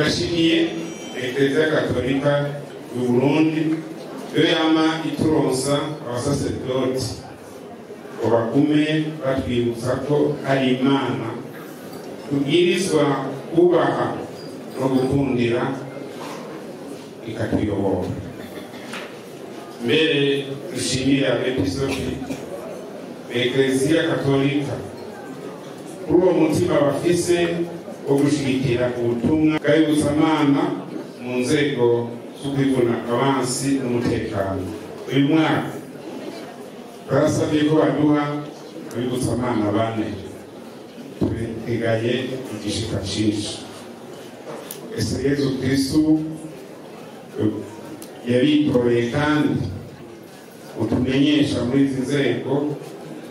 Turashimiye Eklezia Katolika y'u Burundi yo yama ituronsa abasaseredoti ngo bagume batwibutsa ko hari Imana tubwirizwa kubaha no gukundira ikatuyobora. Mbere dushimire abepiskopi b'Eklezia Katolika kuri uwo mutima bafise wo gushigikira ubutumwa bw'abibutsamana mu nzego z'ukwivuna abansi n'umutekano. Uyu mwaka barasabye ko baduha abibutsamana bane, tubiteganye igishika cinshi. Ese Yezu Kristu yabitoreye kandi utumenyesha muri izi nzego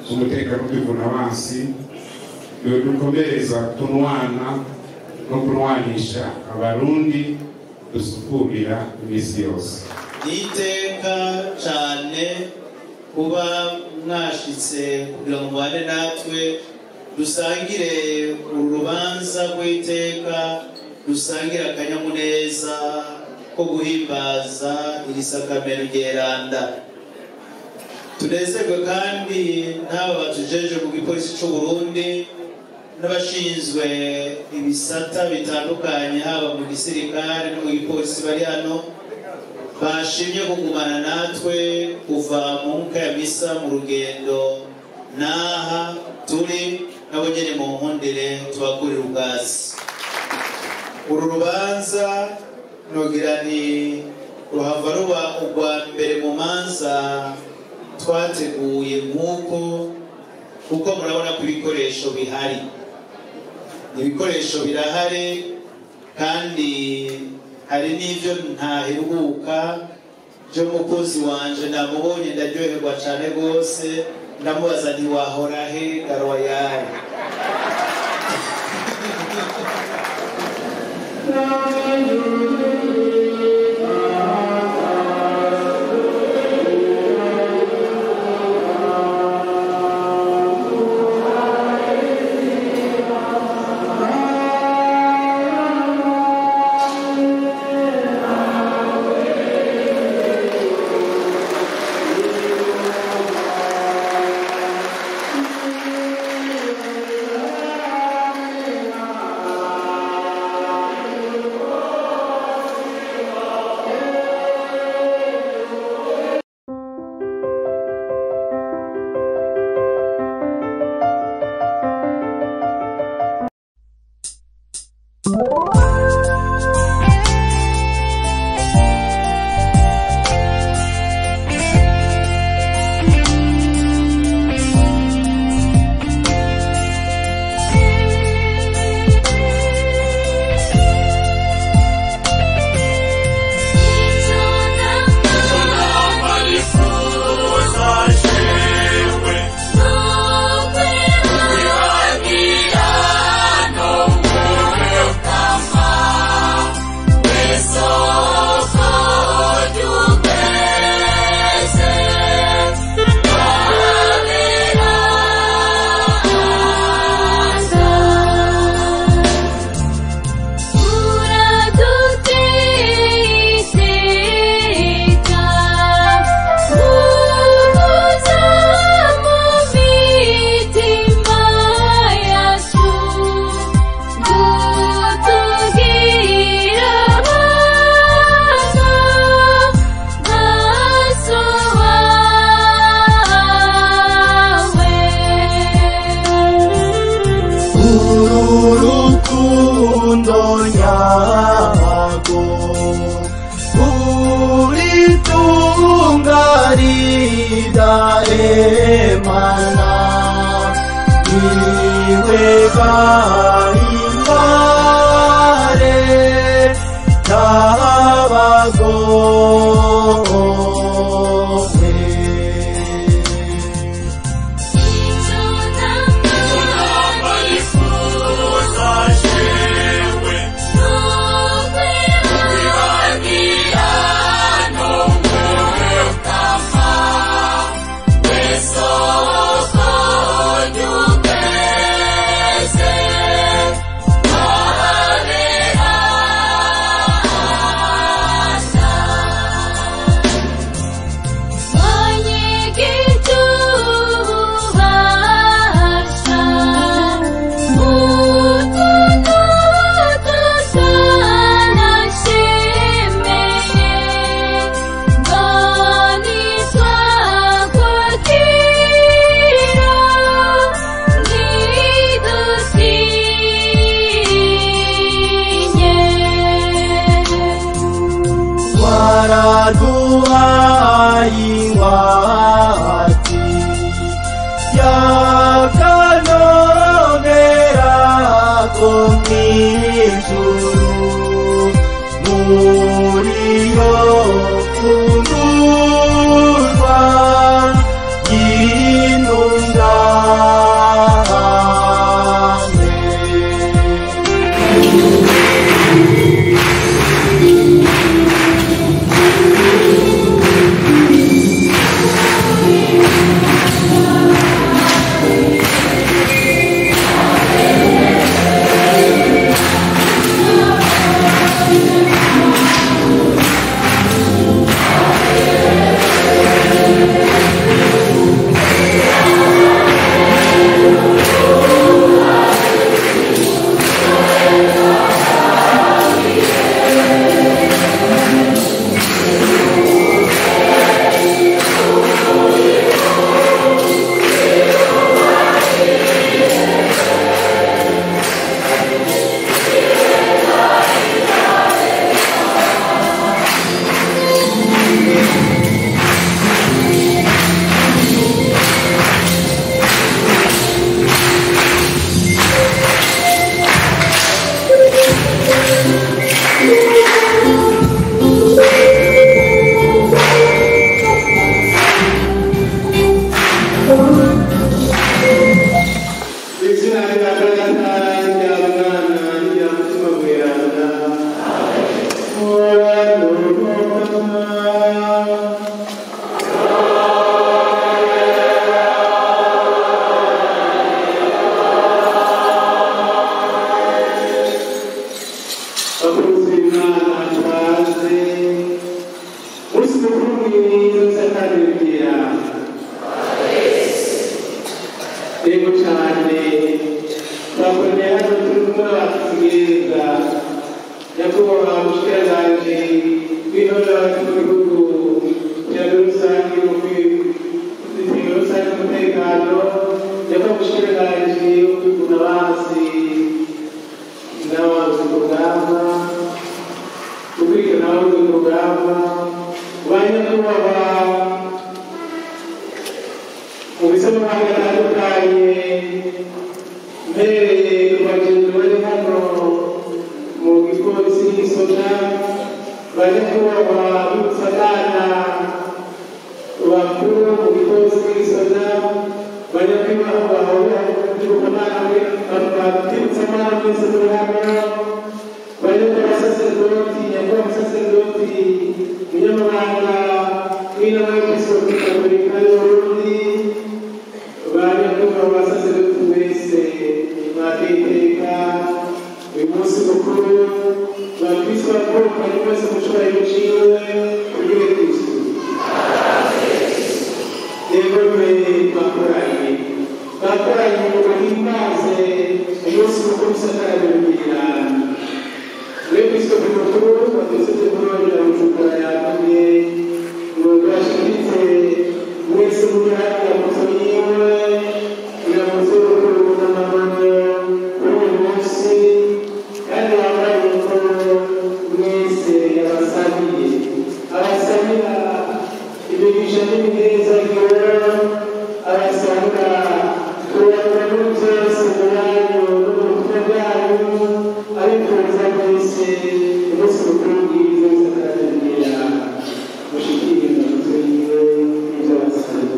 z'umutekano w'ukwivuna abansi dukomereza kunwana no kunwanisha Abarundi dusukurira imisi yose. Niteka cane kuba mwashitse kugira ngo mubane natwe dusangire urubanza rw'iteka, dusangire akanyamuneza ko guhimbaza iri sakamento ryeranda. Tunezerwe kandi n'aba batujeje mu gipolisi c'u Burundi n'abashinzwe ibisata bitandukanye haba mu gisirikare no mu gipolisi bari hano bashimye kugumana natwe kuva mu nka ya misa mu rugendo n'aha turi nabo nyene mu nkundire tubakurira ubwatsi. Uru rubanza nogira ni ruhava ruba urwa mbere mu manza twateguye nk'uko, kuko murabona ko ibikoresho bihari, ibikoresho birahari kandi hari n'ivyo ntaheruka byo mukozi wanje namubonye ndaryoherwa cane gose, ndamubaza nti wahora he Garoyari. Yaraduhaye ingwate y'akanovera ko mw'ijuru, muri yo kundurwa y'intungane. Izina rya Data n'irya Mwana n'irya Mutima Mweranda. Bakunzi b'Imana kaze, umunsi mukuru mwiza w'Isakaramentu. Yego cyane, twakoreye hano turi kumwe n'abakigeza nyakubahwa mushikiranganji w'intore hagati mu gihugu, iterambere rusange iterambere rusange umutekano, nyakubahwa mushikiranganji wo kwivuna abansi n'abanzi ku rugamba, gukurikirana ababuze ku rugamba, ba nyakubahwa mu bisobanuro bitandukanye, mpereye ku bagenzi bari hano mu gipolisi n'igisoda, ba nyakubahwa b'ubusabana bakuru mu gipolisi n'igisoda, ba nyakubahwa batibutsamana mwese muri hano, ba nyakubahwa saserdoti, nyakubahwa saserdoti munyamabanga w'inama y'Episkopi Gatolika y'Uburundi, ba nyakubahwa basaseredoti mwese mwateye uyu munsi mukuru, bakristo bakuru mwese mu cyubahiro ciwe kugira Kristo. Yego mwe bakoranye bakoranye ngo bahimbaze umunsi mukuru w'Isakaramentu bw'Iranda. Umwepiskopi mukuru wa diyoseze nkuru ya Bujumbura yatumye ngo bashyikiritse mwese muri hano indamutso yiwe, indamutso y'urukundo n'amahoro kuri uyu munsi, kandi wambaye uko mwese yabasabiye, abasabira imigisha n'ibinezero, abasabira kurangwa muri byose mu banyu no mu butumwa bwanyu, abifuriza mwese umunsi mukuru mwiza w'Isakaramentu bw'Iranda. Mushikire indamutso yiwe n'ibyo abasabiye.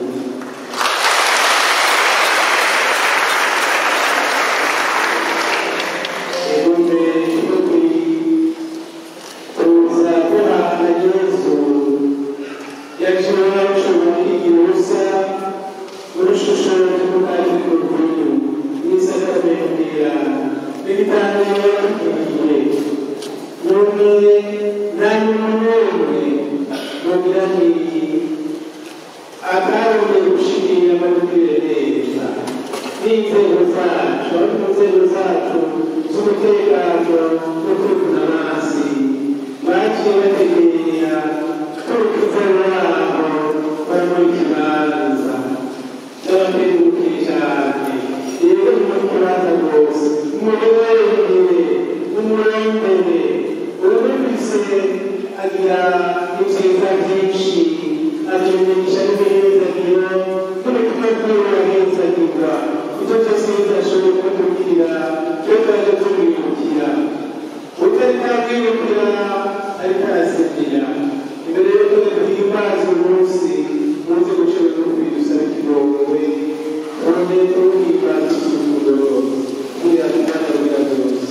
Egombe kuza guhana Yesu yaciwe kwigira ubusa muri shusho y'umukati mukuru n'isakaramentu bw'Iranda n'igitandaro kigiye n'umwe nanyu n'umwe mugira nti atarongeye gushikira amabwire neza n'inzego zacu, abari mu nzego zacu z'umutekano no kwivuna amazi baciye bategera turukiza yabo bari muri kibanza n'abakengurukiye cyane. Yego ni muri kibanza rwose, umurengere n'umurengere urumvise agira Ibyiza byinshi atumenyesha n'ibihezagiro n'ubutumwa bwiwe burahezagirwa. Ibyo byose bizashoboye kutubwira twe twaje tumwibukira utari kamwibukira ariko arasinzira. Imbere y'uko duhimbaza umunsi muze guca bugufi dusabe ikigongwe twongere tuwuhimbaze isuzuguro kugira ngo Imana bwira byose.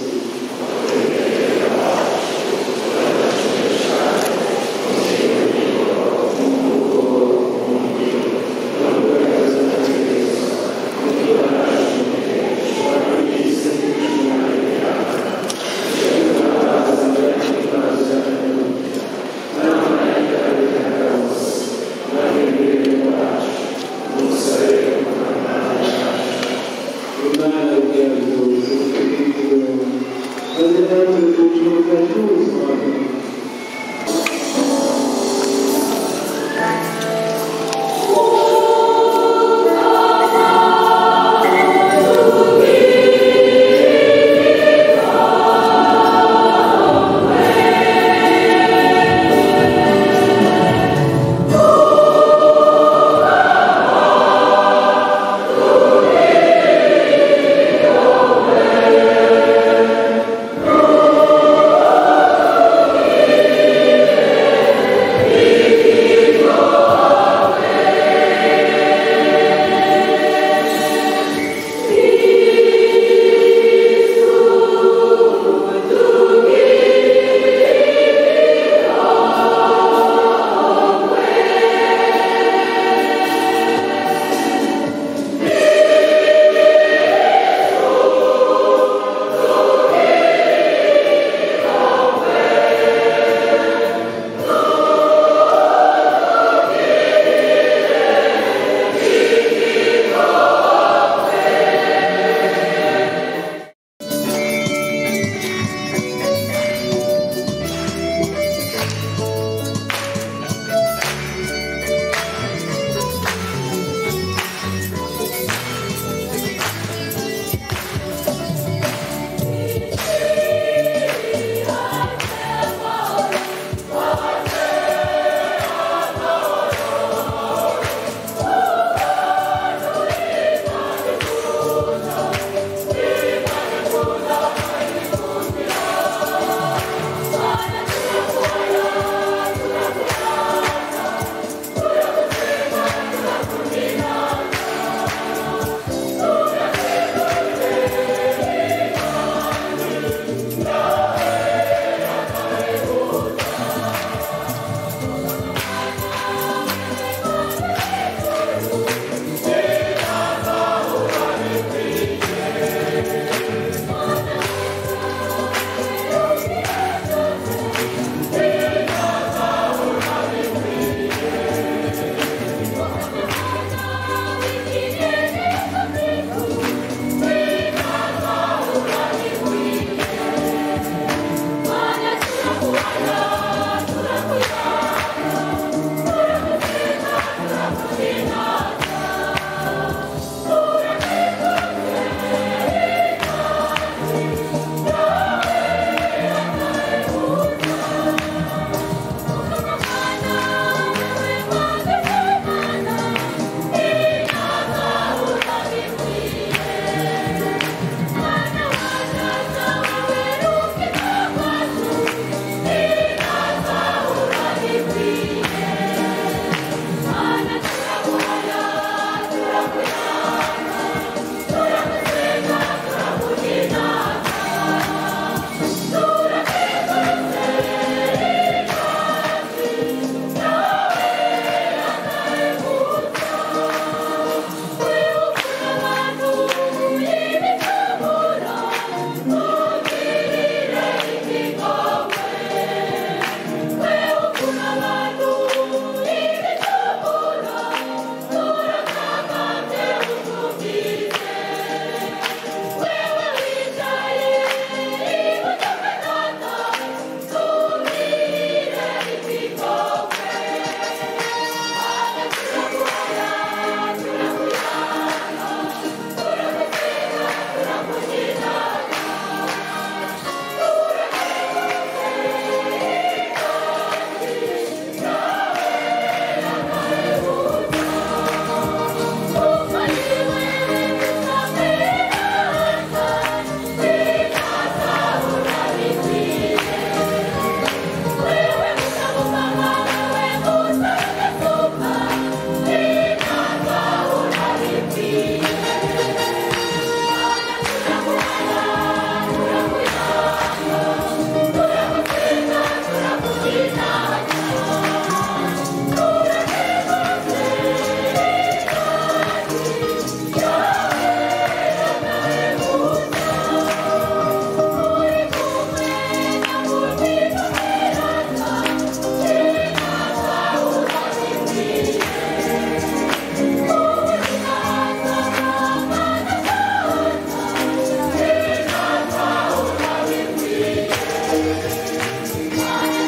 Amen.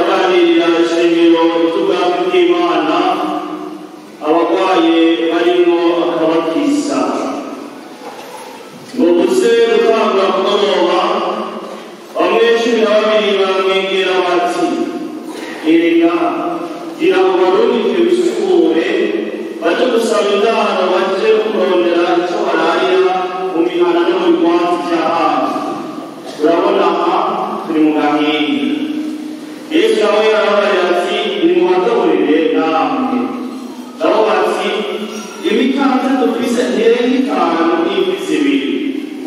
Abaganirira ishengero ry'ubwami bw'Imana, abarwaye barimo akabakiza. Ngo buze gutangura kugoroba, bamwe 12 baramwegera bati: "Erega gira ngo barungike bisukure baje gusaba indaro, baje kurondera icyo bararira mu mihana no mu bigwati by'ahandi. Urabona aha turi mu gahinga." Yesu nawe yarababarira ati: "Nimuhagaburire namwe." Nabo bati: "Imikate dufise ntirenga 5 n'ifi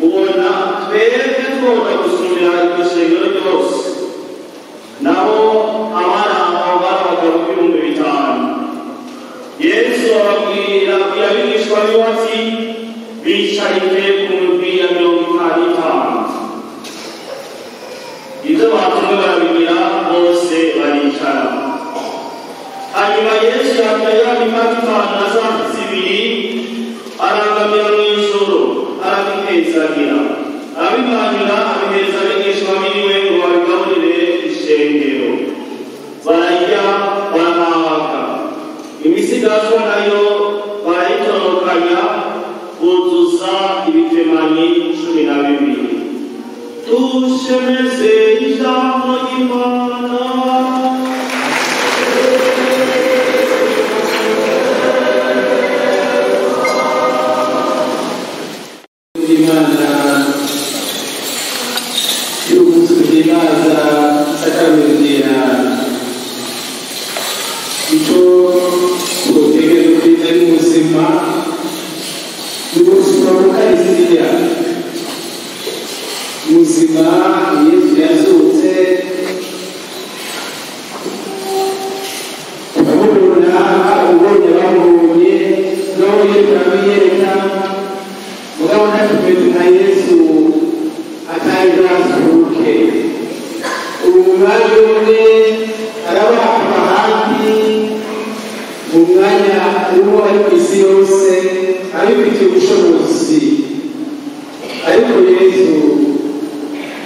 2, ubona twebwe twonda gusumira iryo shengero ryose?" Nabo abari aho bari abagabo 5,000. Yesu ababwira abigishwa biwe ati: "Bicarike ku migwi ya 55." Ibyo batumwe barabigira, bose baricara. Hanyuma Yesu yatwaye ya mikate 5 na za fi 2, arangamira mu ijuru, arabihezagira, arabimanyura, abihereza abigishwa biwe ngo babigaburire ishengero. Bararya barahaga, imisigazwa nayo barayitorokanya, buzuza ibitemanyi 12. Dushemeze ijambo ry'Imana. Imana y'umunsi duhimbaza isakaramentu, icyo twotegereza kwiza n'ubuzima, ni ubuzima bw'Ukarisitiya, ubuzima Yesu yazutse tukamubona, ubonye bamubonye nawe turamwiyereka. Mugabo ntatumeze nka Yesu atari bwasuhuke. Ubu mwanya umwe araba ahandi, mu mwanya uwo ari ku isi yose abifitiye ubushobozi, ariko Yesu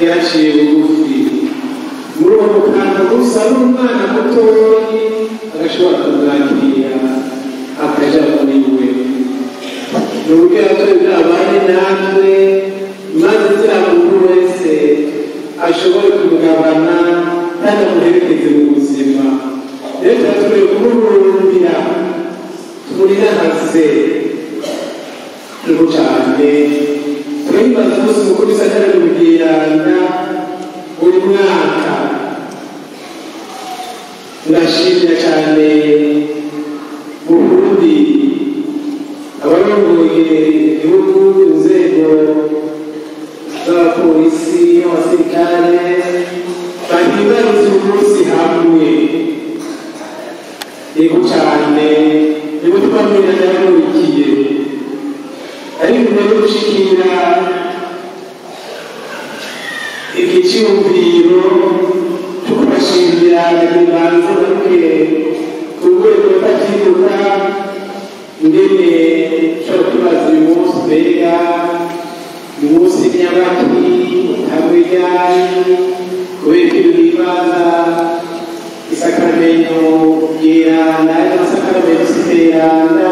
yaraciye bugufi muri uwo mukanda gusa n'umwana mutoyi agashobora kumwakira akaja muri we. Ni uburyo yatoye abane natwe, maze kugira ngo umuntu wese ashobore kumugabana kandi amuherekeze mu buzima. Rero tuba tukwiye kumurumbira, tumurirahaze niho cyane. Turahimbaza umunsi mukuru w'Isakaramentu Bweranda buri mwaka. Ndashimira cyane mu Burundi abarongoye igihugu, inzego z'abapolisi n'abasirikare bahimbariza umunsi hamwe. Yego cyane, nibo tubabwira yaburikiye, ariko mbere yo gushikira igiciyumviro cyo kubashimira, ndagira baruke ku rwego rutakibuka ingene ushobora kwibaza uyu munsi mbega uyu munsi nyabaki utangwe ryari, kubera ko duhimbaza isakaramentu ryeranda, ariko amasakaramentu si meranda,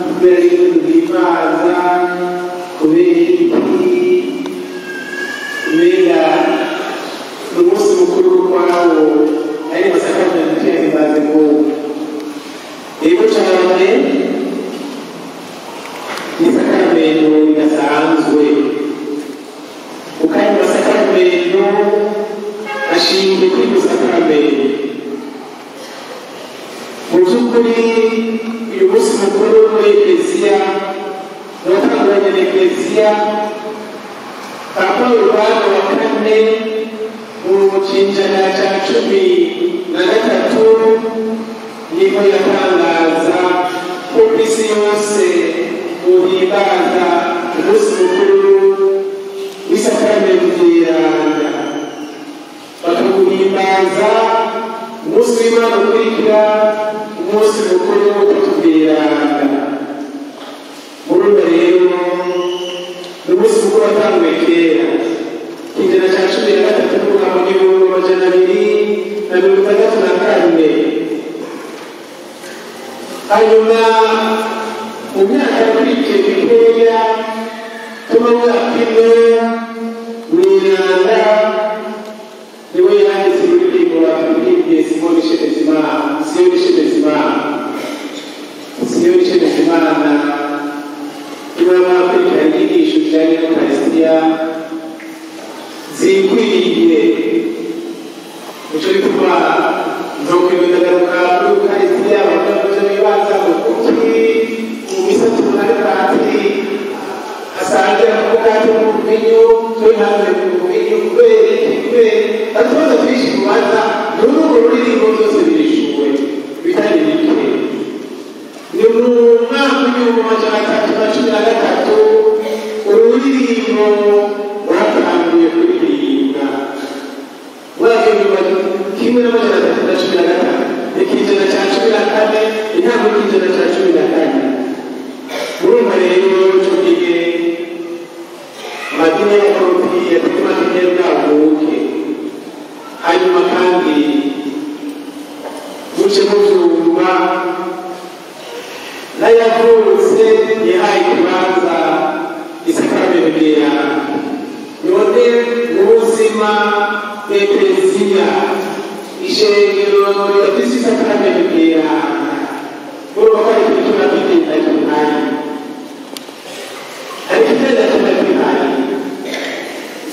kubera yuko duhimbaza kubera iki? Mbega ni umunsi mukuru kwawo, ariko amasakaramentu tuyahimbaze nk'ubu. Yego cyane, isakaramentu ridasanzwe, kuko ayo masakaramentu ashingiye kuri iryo sakaramentu. Mu by'ukuri uyu munsi mukuru muri Ekleziya uratanguranye na Ekleziya. Papa Urubano wa kane mu kinjana cya 13 niho yatangaza ko ku isi yose uhimbaza umunsi mukuru w'isakaramentu ryeranda, bakaguhimbaza umunsi w'Imana ukurikira umunsi mukuru wo kutubwiranda. Muri urwo rero ni umunsi mukuru watanguye kera, ikinjana cya 13 n'umwaka w'1200. na 64. Hanyuma mu myaka yakurikiye mikeya, Toma Mwiranda niwe yanditse ururirimbo baturirimbiye Simoni Shemezimana, Siyoni Shemezimana, Siyoni Shemezimana. Niba mwakurikirana inyigisho zijyanye n'Ukarisitiya zikwiriye, nico gituma nzokwemeza ngaruka kuri Ukarisitiya. Bamwe muvyo bibaza ngo kuki mu misa tubona patiri asangira n'umukate n'umuvinyu, turi hanze mu muvinyu kubera iki? Kubera hari utubazo twinshi tubaza. Muri urwo ruririmbo byose birishuwe bitari bike. Ni mu mwaka w'1313 ururirimbo rwatanguye kuririmbwa. Mwaka 1315, ikinjana cya 14, intango y'ikinjana cya 14. Urumva rero ico gihe amadini y'abakoroti yategematike bwavuke. Hanyuma kandi muce muvyumva, n'ayavutse yahaye ikibanza isakaramentu ryeranda. None mu buzima bw'Ekleziya, ishengero ridafise isakaramentu ryeranda, urumva ko ari ikintu kiba kigenda gihari, hari ikigenda kiba gihari.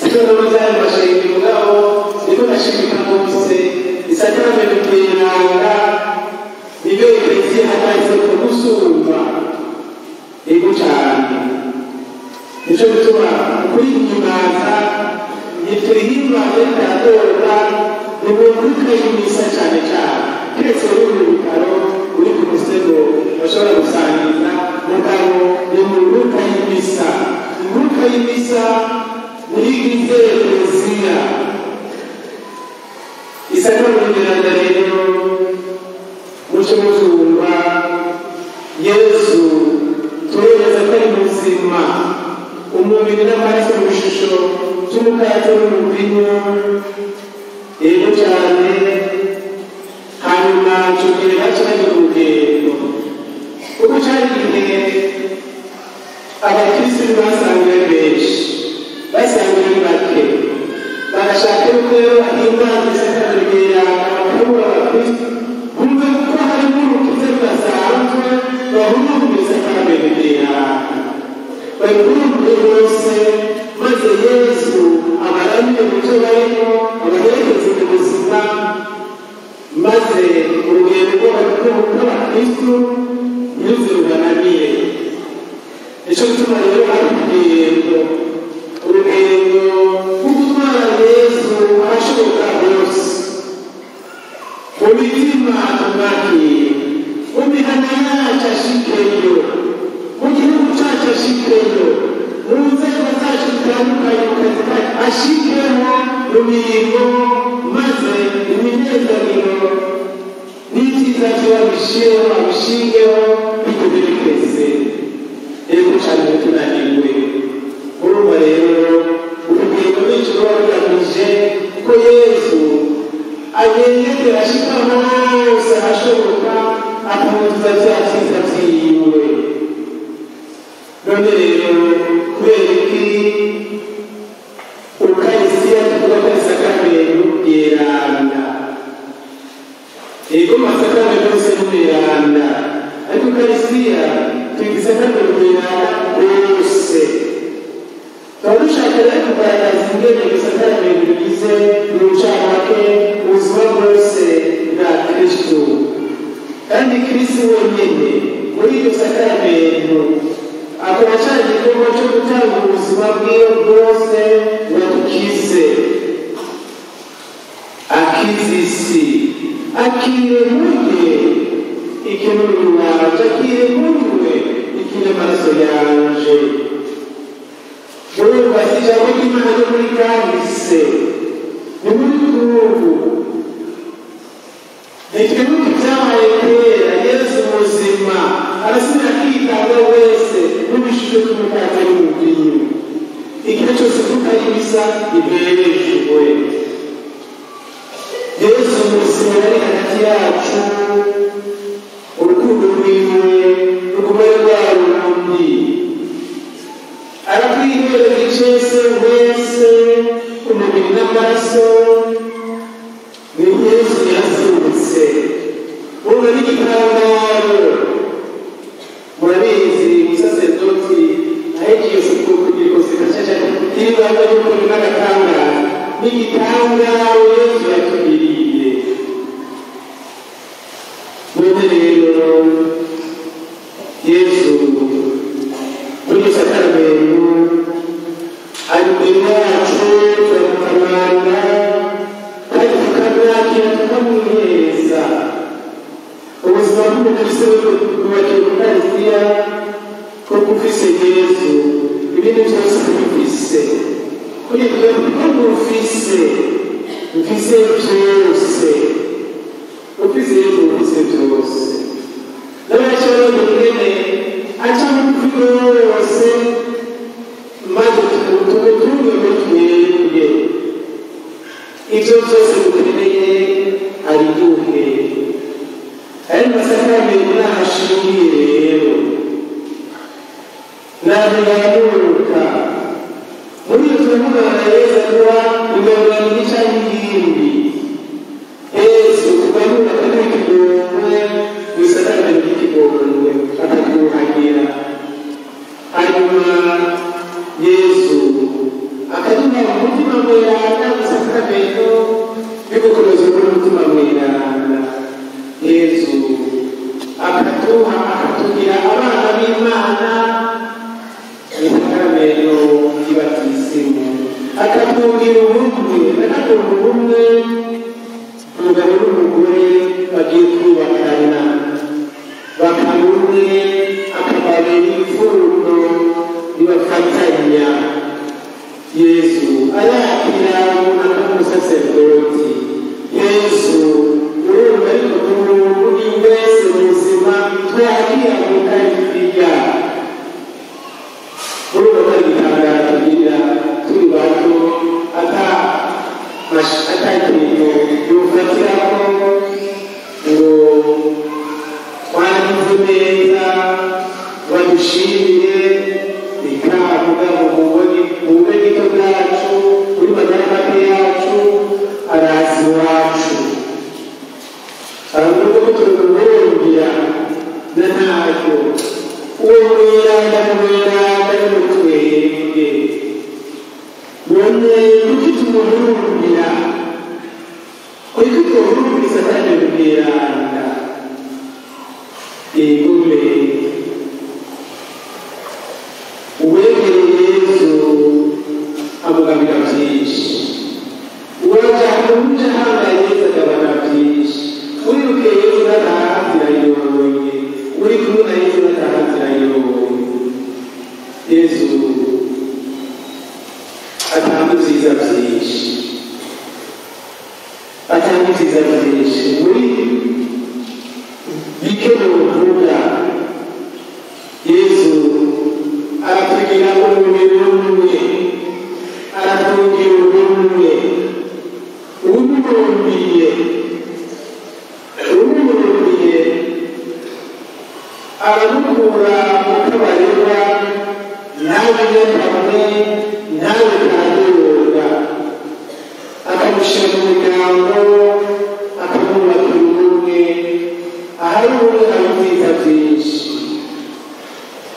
Siko no muri mashengero, mugabo niko nashimika rwose isakaramentu ryeranda nibyo Ekleziya ihagaze ko gusumba. Ego cane, nico gituma kurihimbaza ntiturihimbaze ritaratora. Ni mu misa cane cane, kiretse uri mu bitaro, uri ku musego, bashobora gusangiza, mugabo ni mu mbuga y'imisa. Imbuga y'imisa niyo igize Ekleziya. Isakaramentu ryeranda rero, muce muvyumva, Yezu turemeza ko ari muzima, umubiri n'amaraso mu ishusho by'umukate n'umuvinyu. Yego cyane. Hanyuma ico gihe baca bagira urugendo, kuko cari igihe abakristu basanzwe ari benshi, basanzwe ari bake, bagashaka yuko rero bahimbaza isakaramentu ryeranda, bakabura abakristu bumve ko harimo urukiza rudasanzwe, bahurumbe isakaramentu ryeranda, babihurumbe bose, maze Yezu abaramire mu byo barimo, abaherekeze mu buzima, maze urugendo rw'abakristu ntiruze rubananire. Nico gituma rero ari urugendo, urugendo rwo gutwara Yezu ahashoboka hose. Mu mitima tumwakire, mu mihana yacu ashikeyo, mu gihugu cyacu ashikeyo, mu nzego zacu zitandukanye, mu kazi kacu ashikeho, mu mirimo, maze iminezero n'ibyiza vyiwe abishireho, abishingeho, bituberekeze. Ego cane, tunanirwe. Urumva rero urugendo rw'ico ruba rugamije ko Yezu agendera ashika hose ahashoboka, akamutuza vya vyiza vyiwe. None rero kubera iki Ukarisitiya tuvuga ko ari isakaramentu ryeranda? Ego, amasakaramentu yose ni mweranda, ariko Ukarisitiya tuyita isakaramentu ryeranda rwose. Tuba dushaka rero kugaragaza ingene isakaramentu rigize mu ncamake ubuzima bwose bwa Kristu, kandi Kristu wenyene muri iryo sakaramentu akora ca gikorwa co gutanga ubuzima bwiwe bwose ngo adukize, akize isi. Akire murye ikintu wanje, akire muriwe ikindi amaraso yanje. Urumva si ijambo ry'Imana ryo muri kahise, ni muri kubu. Ntitwibuke ibyabaye kera. Yesu muzima arasubira akitanga wese n'ibishusho by'umukate n'umuvinyu. Igihe cyose tukayibisa iberejwe Yesu muzima. ari hagati yacu, urukundo rwiwe ruguma rwa rundi. Aratwihereza icese wese umubiri n'amaraso, ni Yesu yazutse. Urumva n'igitangaro. Murabizi umusaseredoti ahejeje kugira konsekrasiyo y'ibanga y'ukuri n'agatangaza, n'igitangaro Yesu yatugiriye. None rero Yesu muri sakaramentu ari imbere yacu, turamutabara kandi tukamwakira tukamwiheza. Ubuzima bw'umukristo bwubakiye ku Ukaristiya, kuko ufise Yesu ibindi byose ubifise. Kuri ibyo kuko mufise, mufise byose. Ufise Yesu ufise byose. N'abacyo ingene aca bugufi rwose, maze tumutunge muri twebwe. Ibyo byose dukeneye ariduhe. Ayo masakaramentu n'ahashingiye rero ntabiganuka. Muri iyo turavugana Yesu kuba ingabirano canke iyindi. Yesu tuganuka akaduha ikigongwe, mw'isakaramentu ry'ikigongwe akatwuhagira. Hanyuma Yesu akaduha umutima mweranda mw'isakaramentu yo gukomeza umutima mweranda. Yesu akatuha akatugira abana b'Imana mw'isakaramentu ry'ibatisimu, akatwungira ubumwe, akatwunga ubumwe umugabo n'umugore bagiye kubakana bakaba umwe, akababera imfundo ibafatanya. Yesu arakira umuntu akaba umusaseredoti. Yesu urumva ariko umuntu wese muzima twakira mu Ukaristiya. Urumva ko ari igitangaro tugirira turi bato, ata ikintu yofatirako ngo twagize neza badushimire. Reka mugabo mubone mu bube gito bwacu, muri magara make yacu, arazi iwacu. Aravuga ko tumubumbira na ntaryo. Uwo mweranda mweranda ni mu twebwe. None kuki tumubumbira? Kuki tumubumbira Satani mweranda? Igome uwegereye Yesu amugabira byinshi, uwaja uje hanga Yesu agabana byinshi. Uriruke Yesu nataha zirayonye, uri kumwe na Yesu nataha zirayonye. Yesu atanga ibyiza byinshi, atanga ibyiza byinshi. Muri bike novuga, Yesu aratugira umubiri umwe, aratugira ubumwe. Umubumbiye, umubumbiye aramukura mu kabareba, ntabe nyakamwe, ntabe kadura, akamushyira mu muryango, akamwubakira ubumwe. Ahari ubumwe hari ibyiza byinshi.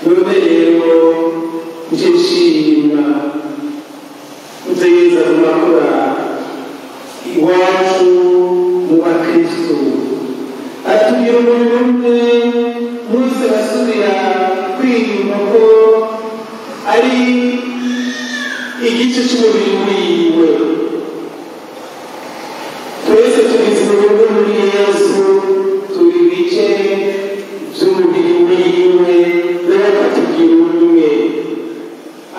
None rero nje nshima nze Yesu aguma akora iwacu mu bakristo, atugira umubiri umwe. Mose basubira kwiyumva ko ari igice cy'umubiri wiwe. Twese tugize umubiri umwe muri Yesu, turi ibice by'umubiri wiwe, rero akatugira umwe.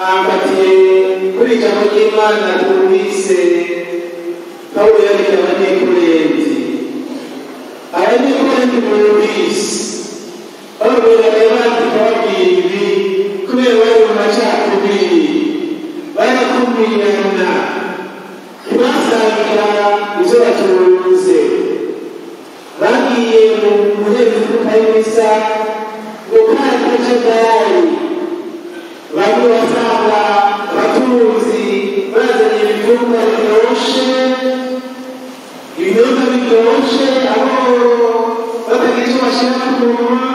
Amfatiye kuri ijambo ry'Imana twumvise Pawulo yandikira Abanyekorenti. Abanyekorenti mwumvise Pawulo yandika babwira ibi kubera bari mu macakubiri, barakumirana, ntibasangira ibyo batunze. Bagiye mu muheruka y'imisa ngo kari kajagari, bamwe basanga abatunzi bazanye ibifungwa biryoshe, ibinyobwa biryoshe, abo batagira icyo bashyira ku munwa.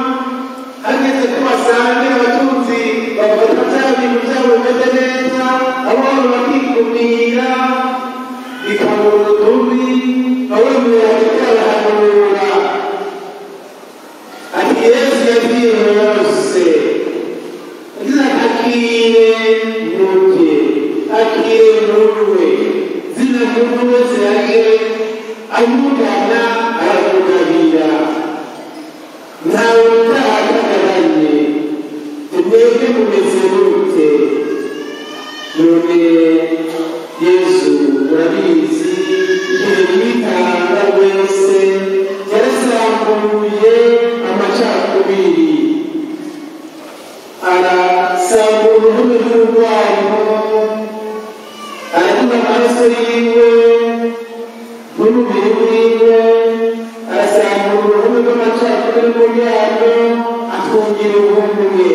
Hageze ko basange abatunzi bafata bya bintu byabo bimeze neza, abo bakikumira bikabura urudubi. Bawemera bikabahanura ati Yesu yagiye hose, yagize ati akire murye, akire murwe. Zina muntu wese yaje amugana aramugabira, ntawe utahagararanye. Mwebwe mumeze mute? None Yesu murabizi, igihe yitanga wese yarasambuye amacakubiri, arasambura uruhome rw'urwango, araduha amaraso yiwe n'umubiri wiwe, arasambura uruhome rw'amacakubiri n'umuryango, atwongira ubumwe.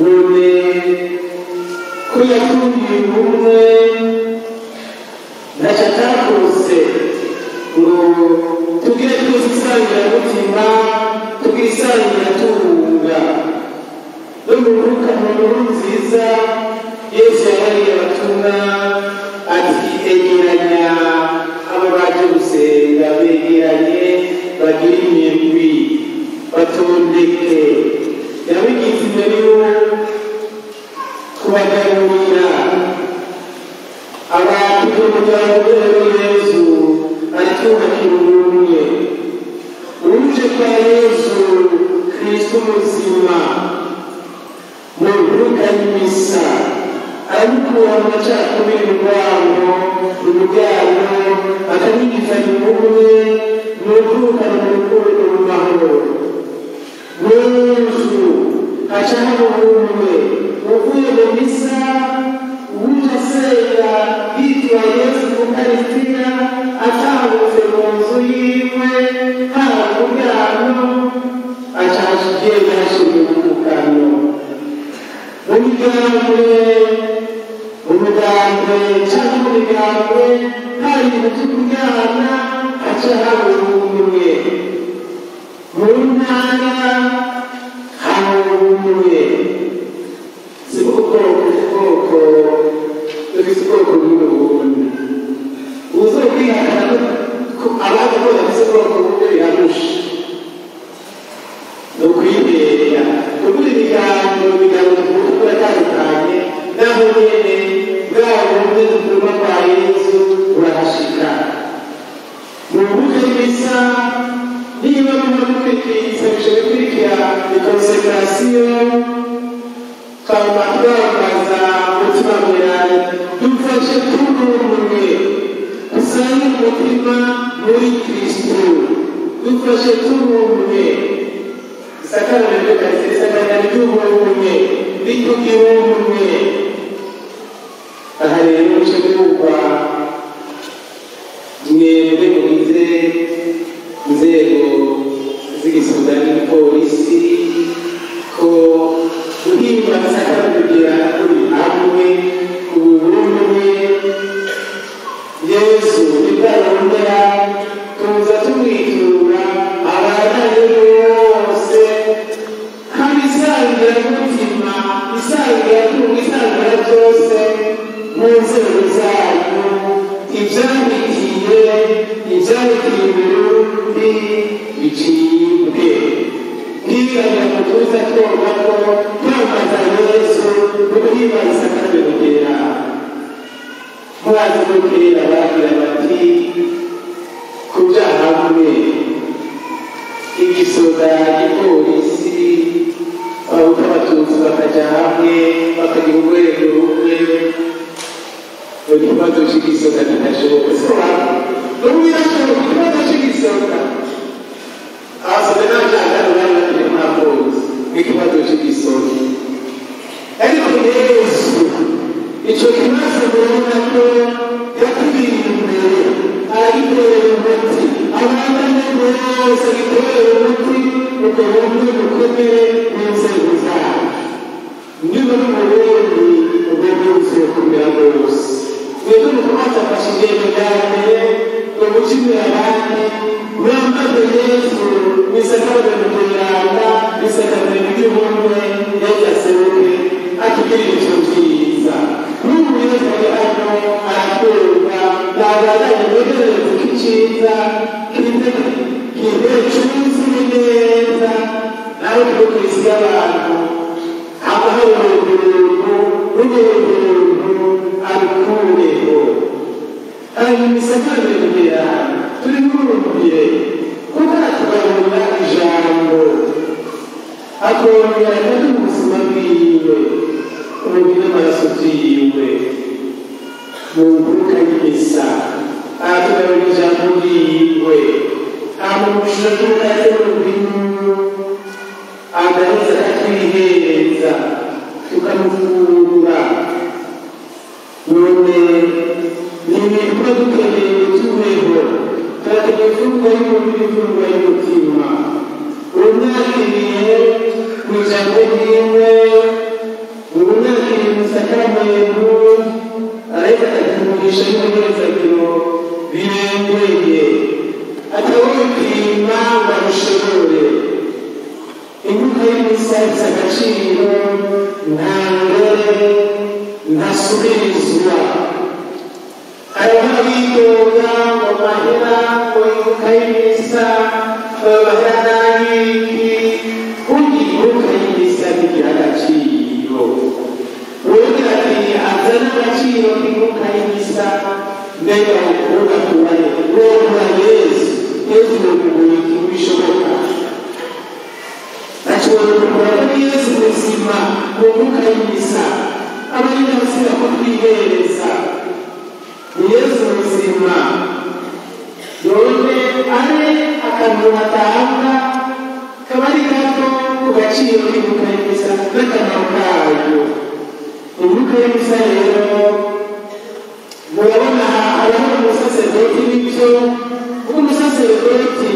None ko yatungiye ubumwe, ntacyo atakoze ngo tugire twese isangiramutima, tugire isangiratunga. No mu mwuka mu nkuru nziza Yesu yabariye abatumwa ati egeranya abo baje gusenga, begeranye bagire imirwi, batondeke. Yabigize imbere yo kubagaburira abantu b'umuryango. Rero Yesu aratwubakira ubumwe. Uje kwa Yesu Kristo muzima mu mfuruka y'imisa, aramukura mu macakubiri, urwango, umuryango, akamwigizanya ubumwe mu mfurukano, mu rukundo, mu mahoro. Mu nzu haca haba ubumwe. Uvuye mu misa, uje asenga yitwa Yesu mu Karisitiya, atambutse mu nzu yiwe haba umuryango, aca agenda hashinga umukano mu migambwe, mu mugambwe cyangwa mu migambwe hari ibintu byo kuryana, haca haba ubumwe. Mu ntara haba ubumwe. Si ubwoko, ubwoko dufite ubwoko bumwe bundi uzokwihakana ko abandi ko badafite ubwoko bumwe birarusha ni ukwihera kuvuga ibiganiro. Ibiganiro tuvuga turatandukanye, naho nyene bwa bumwe dukura kwa Yesu burahashika mu mbuga y'imisa. Niba muba mukurikira isengesho bikurikira ikonsekrasiyo, twama twambaza umutima mweranda, dufashe turi usange umutima muri Kristo, dufashe turi umwe. Isakaramentu ry'Ukarisitiya, isakaramentu ry'ubumwe, ritugira ubumwe. Aha rero muce mwumva mwebwe mugize inzego z'igisirikare n'igipolisi ko guhimbaza isakaramentu kugira turi hamwe ubumwe. Yesu nibwarondera tuza tumwitura abanaye bose, kandi isangiramutima, isangiratunga, isangira byose mu nzego zanyu. Ibyahitiye Burundi bicibwe ntibirangira mu tuza twoga ko twambaza Yesu no guhimbaza isakaramentu ryera. Murazi ko kera bagira bati kuja hamwe igisoda, igipolisi, abahutu, abatutsi bakaja hamwe bakagira urwego rumwe, ikibazo c'igisoda kidashoboka. N'ubu birashoboka ikibazo c'igisoda, abasoda n'abajandarume bari bakiri muri polisi n'ikibazo c'igisoda. Ariko Yesu ico kibazo murabona ko yakubiriye imbere. Abandanye rwose gitorera umuti ubwo bumwe bukomere n'inzego zacu. Niba mu Burundi ubwo buzokomera rwose. Mwebwe mukomeza afashe ingendo bya mbere ngo mushimire abandi mwambaze Yesu mw'isakaramento ry'Iranga, mw'isakaramento ry'ubumwe, Yesu aseruke atugirire ivyo vyiza. N'ubu Yesu ari hano aratwumva, nabandanye mwegereze ko iciza kize cuzuye neza, nawe turi kw'isi y'abantu amahoro y'ubuntu n'ubuntu abikureho. Hanyuma isakaramento ry'Iranga turimurumbire kuko aratugaburira ijambo, akongera kandi ubuzima bwiwe, umubiri n'amaraso byiwe mu mfuruka y'imisa aratugaburira ijambo ryiwe, hama mu bishusho by'umukate n'umuvinyu agaheza akatwihereza tukamufungura. None ni ibintu tuba dukeneye tubeho, turakeneye imfungwa y'umubiri n'imfungwa y'umutima. Umwakiriye mu ijambo ryiwe, umwakiriye mu isakaramentu, araheza akagimugisha n'umunezero birengeye, atawipima ngo arushobore. Imbuto y'imisa ifise agaciro nta ngere, ntasubirizwa. Hariho abidoga ngo mahera, ngo imbuto y'imisa, ngo mahera n'ayiki. Burya imbuto y'imisa ntigira agaciro. Uwugira ati azane agaciro k'imbuto y'imisa, mbega ukuvuga kubare, wokura Yesu, Yesu yokugura ikintu bishoboka. Ashobora kugura kuri Yesu muzima mu mbuga y'imisa, aba ari nawe ko twihereza. Ni Yesu muzima. None ari akantu atanga kaba ari gato ku gaciro k'imbuga y'imisa n'akamaro kayo. Imbuga y'imisa rero murabona hariho umusaseredoti w'ibyo, kuko umusaseredoti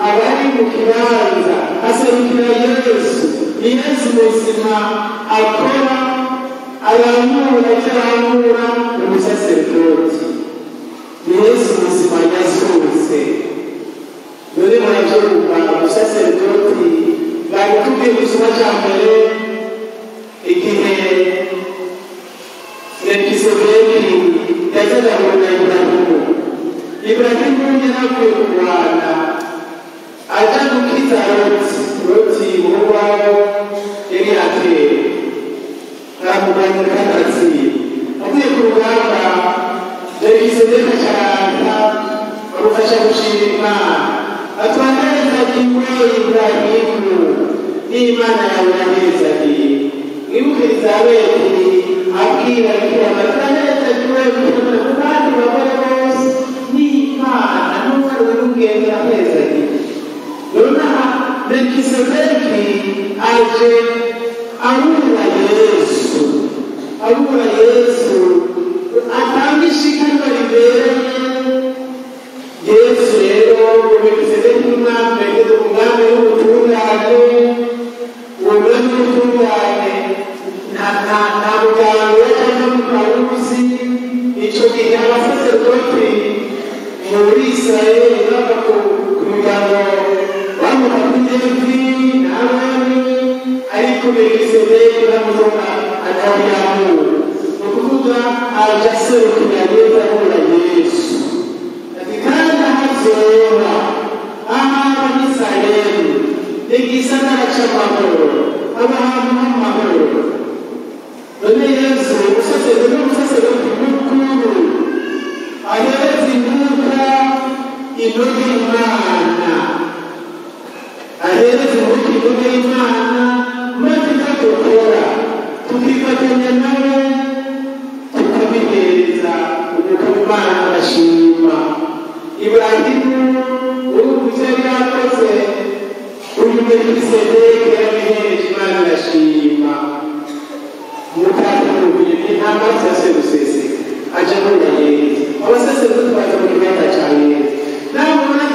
aba ari mu kibanza aserukira Yesu. Ni Yesu muzima akora arangura icyo arangura mu musaseredoti. Ni Yesu muzima yazutse. None murabyumva umusaseredoti babitubwiye mu isomo cya mbere igihe Melkisedeki yazaga kubona Iburahimu. Iburahimu yaravuye kurwana aja gukiza Loti. Loti umuhungu wabo yari yatewe, aramurwanya kandi aratsinda. Avuye ku rugamba, Melkisedeki aca amufasha gushima Imana. Atwahezagiwe Iburahimu n'Imana yawe yahezagiye. Mwibuke Elizabeti abwira Bikira Mariya, turahezagiwe Bikira Mariya ku bandi bagore bose n'Imana n'umwana w'ubwenge yahezagiye. Nonaha Melkisedeki aje abura Yesu, abura Yesu atanga ishikanwa ribereye Yesu. Rero Melkisedeki n'umwami yageze ku mwami w'ubutungane. Uwo mwami w'ubutungane nta muganga cyangwa mutawuzi. Ico gihe abasaseredoti muri Isirayeli bava ku miryango bamuka kuri Levi n'abami, ariko Melkisedeki bamuzoka atawuyamura. Ni ukuvuga aje aserukira Yesu, ahura Yesu. Ati kandi ahazoba ahaba n'i Salemu, igisagara c'amahoro, aba ahantu h'amahoro. None Yesu umusaseredoti n'umusaseredoti mukuru ahereza imbuga inogera Imana, ahereza imbuga inogera Imana, maze icyo dukora tukifatanya nawe tukabihereza umwuka w'Imana agashima. Iburahimu urumva icyo yari yakoze, uyu Melkisedeki yarabihereje Imana irashima. Umukate n'umuvinyu nta maraso yasubiye guseseka, aja ahura Yesu. Abasaseredoti baza mu kibanza cya Yesu. Nawe ubona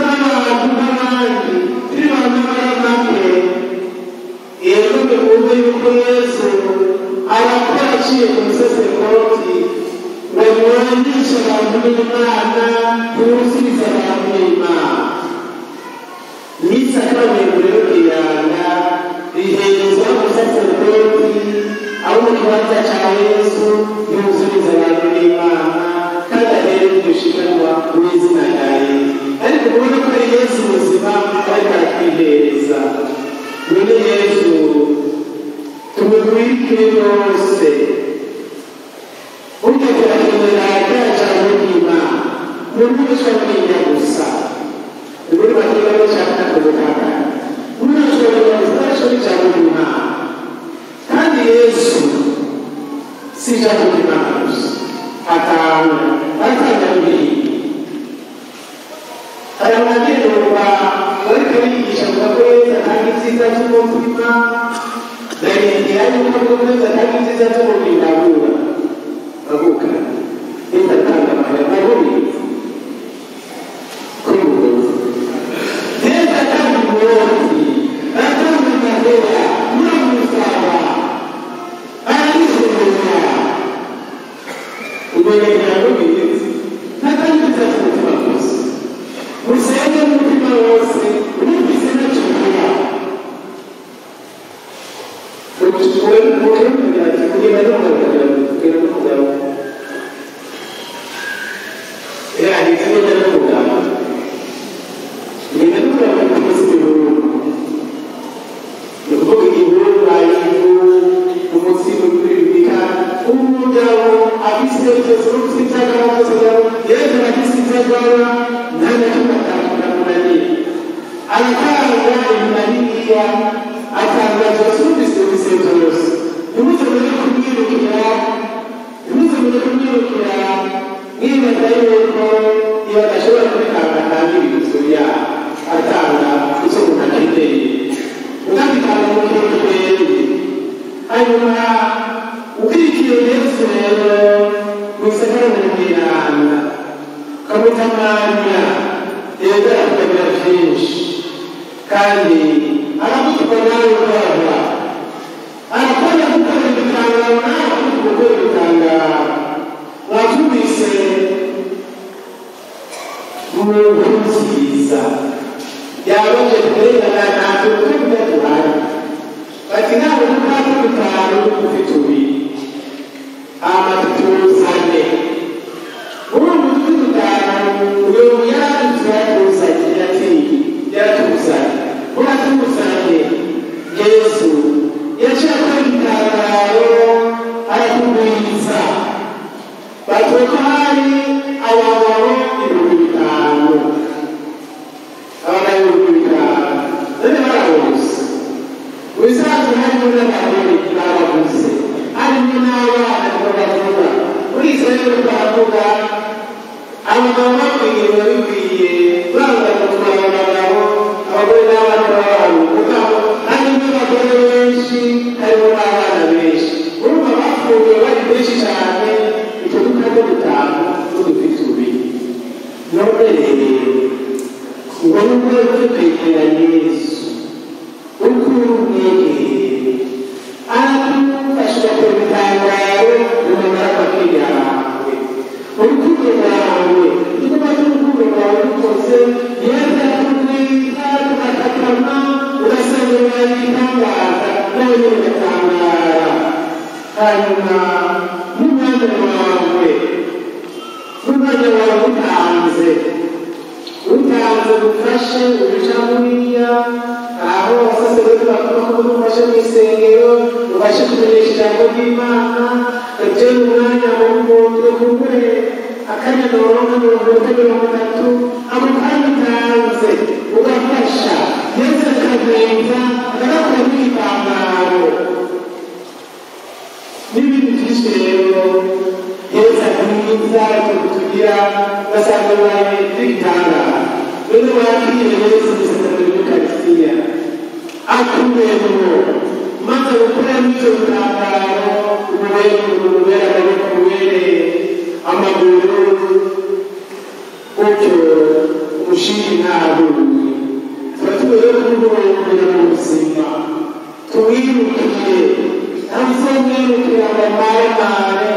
yose burya turakenera rya jambo ry'Imana ntirwicwa n'irya gusa muri make bashaka kubutaka urashobora gusa ijambo ry'Imana kandi Yesu si ijambo ry'Imana gusa atanga bibiri hari abagenda bariko bigisha ko Yesu atanga ibyiza by'umutima barindira yuko Yesu atanga ibyiza by'umubiri babura bavuka Yesu atanga amahera babubizi kuri ubu Yesu atanga umwotsi atanga amahera muramusaba arabisohoza ubwo bizi ntatanga ibyiza by'umutima gusa musenge n'umutima wose wumvise ntacyo uvuga kugenda n'umugabo kugenda n'umugabo kugenda n'umugabo kuko igihuru ni ukuvuga igihuru ivu umutsima uribika umugabo afise byose ufise ibyagaba byose byabo Yesu arafise ibyagaba nta na kimwe atamunaniye aratanga ibinaniya atanga byose ufise ufise byose ntimuze mujye kumwirukira ntimuze mujye kumwirukira mwibaza yuko iyo adashobora kubitanga atanga ibintu yabo atanga icyo umuntu akeneye ukabitanga mu kintu kibereye hanyuma ukurikiye Yesu rero wisagara mu bwiranda ukamutamanya yego arakugabira byinshi kandi aragutuma nawe ukaba arakora gukora ibitangaro nawe gukora ibitangaro wabyumvise mu nkuru nziza yabaje kurebana ntabwo twebwe duhari bati ntabwo dutatu dutanu dufite tubiri hama tutuzane urumva uduti dutanu uyu yaratuzanye yateye yaratuzanye uratuzanye Yesu yaciye akora ibitangaro aratugwiriza batuye ko hari abagabo 5000 abagabo 5000 none barabose wisanzwe harimo n'abagore babaguze harimo n'abana babavuga muri Israeli baravuga abagabo bakwiye bikwiye banga gutwara abagabo abagore n'abana babo mugabo harimo abagore benshi harimo n'abana benshi urumva bapfuye bari benshi cyane icyo dukate dutanu n'udufi tubiri none rero ngo nubwo kwegera Yesu uko umwegere arakufasha gukora ibitangaro bimara amakenga yawe urukundo rwawe igikorwa cy'urukundo rwawe rukoze Yesu arakubwira tugatakama ugasanga bibaye ibitangaza nawe nyine ugatangara hanyuma n'umwanya wawe utanze utanze ufashe uca buriya aho abasaserodoti bavuga ko ufashe mu isengero ubashe kumenyesha ijambo ry'Imana ugere umwanya mu kumbure akanya mirongo mirongo mirongo itatu ako kanya utanze ugafasha Yesu akagenda agakora n'igitambaro n'ibindi byinshi rero Yesu akwiza tugira ugasanga bibaye ibitangaza rero wakiriye Yesu mu Ukaristiya akuremwo maze gukoramo icyo bitangaro umubere umubere amaboko umubere amaguru gutyo umushinga ntahuye tuba tubaye kumubumbira mu buzima tumwirukire ntazomwirukira ngo amaremare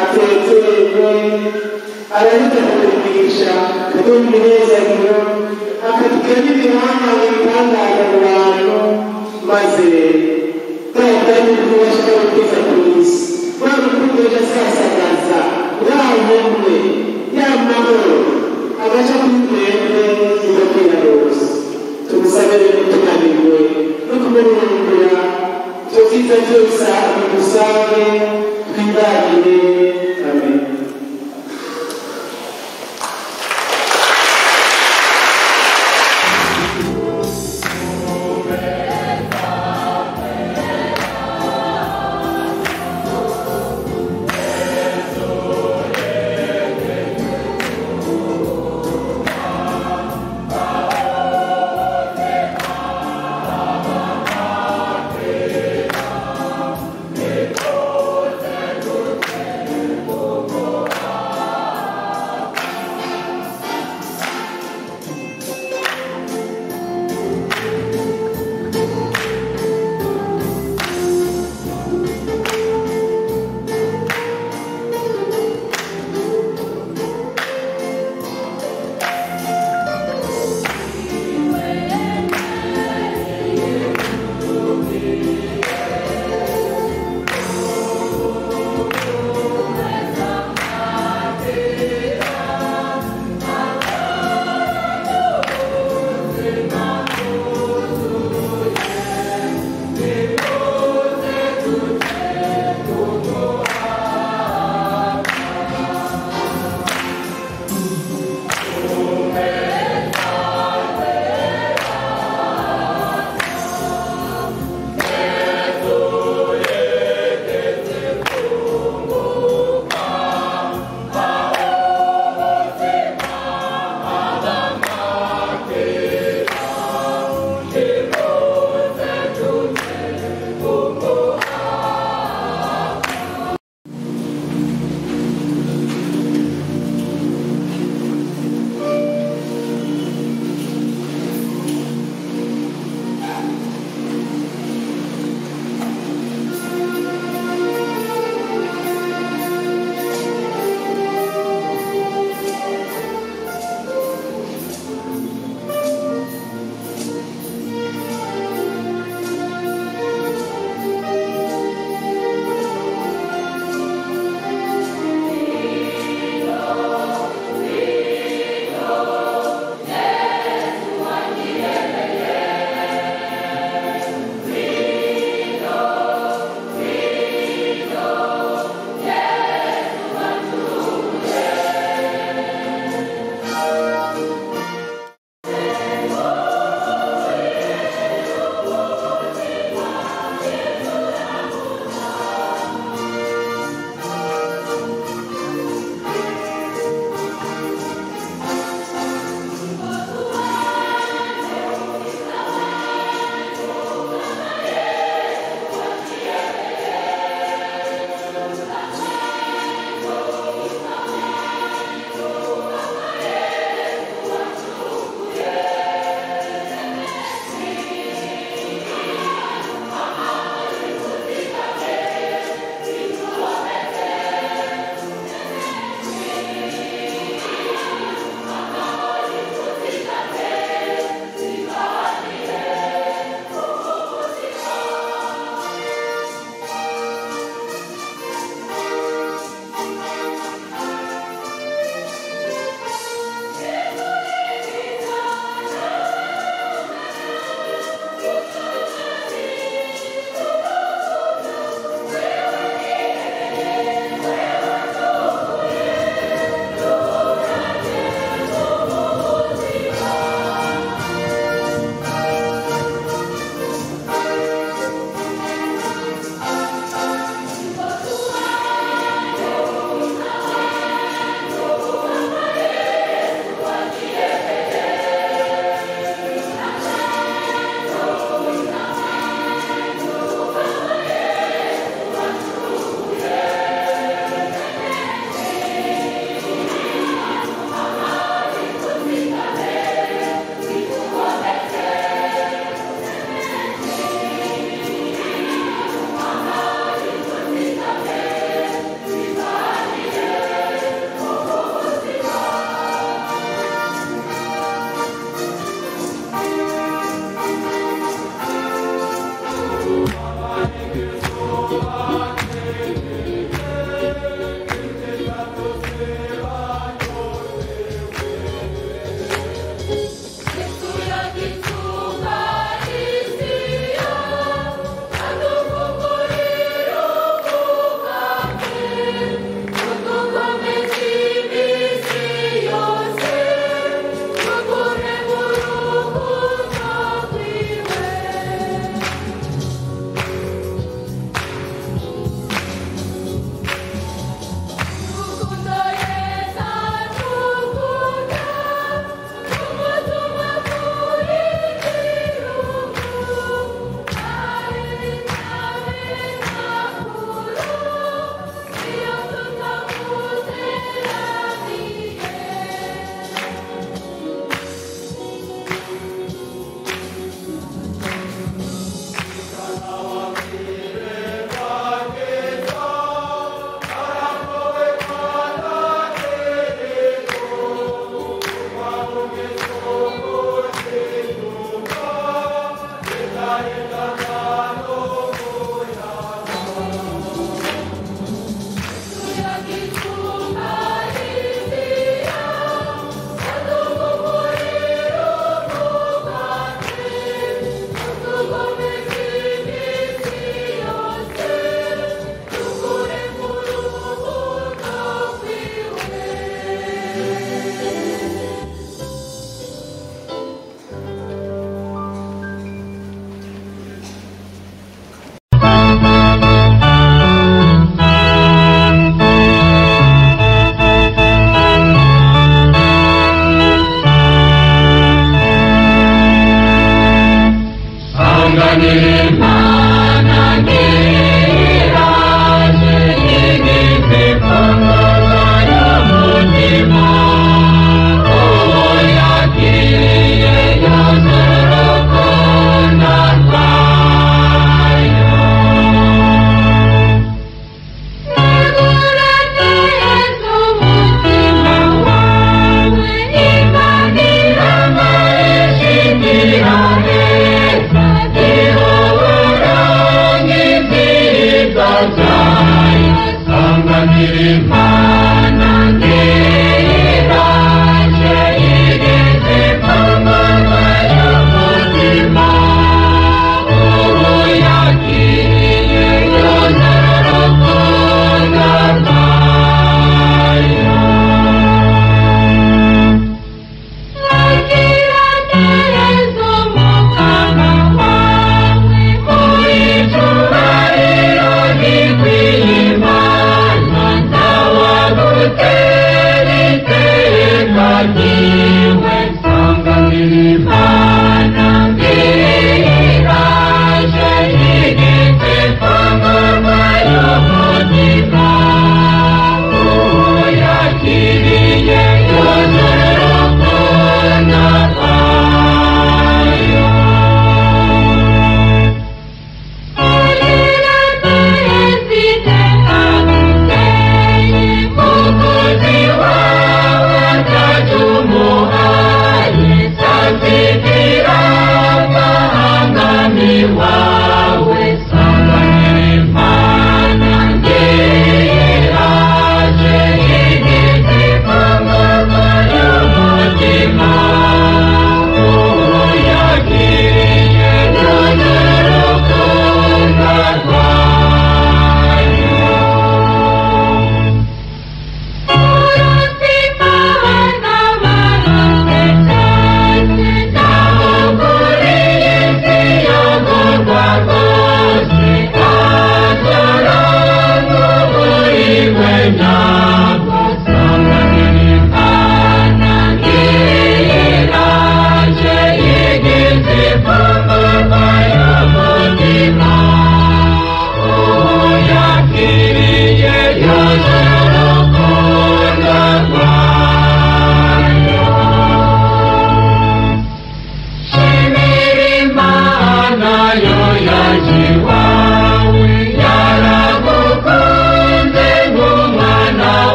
ateterwe arahita akatwigisha akaduha iminezero akatubwira n'ibihanga ibitangaza mu bantu maze bwa kubasha gukwiza ku isi bwa rukundo ejo asasagaza bwa bumwe ya mahoro agaca kuri twebwe bigakwira hose tumusabe rero tunanirwe no kumurumbira ibyo byiza. Ibyiza byose bigusange, twibanire. Amen.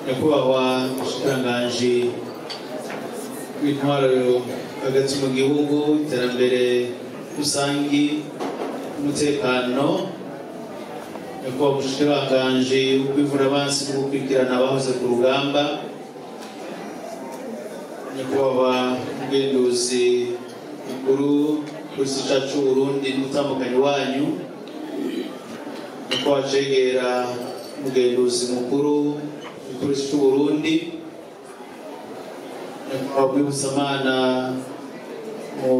Nyakubahwa Mushikiranganji w'intwaro hagati mu gihugu, iterambere rusangi n'umutekano, nyakubahwa Mushikiranganji w'ukwivuna abansi no gukurikirana abahoze ku rugamba, nyakubahwa Mugenduzi mukuru w'igipolisi cacu c'Uburundi n'umutambukanyi wanyu, nyakubahwa Cegera Mugenduzi mukuru w'igipolisi c'Uburundi, nyakubahwa Rwibutsamana mu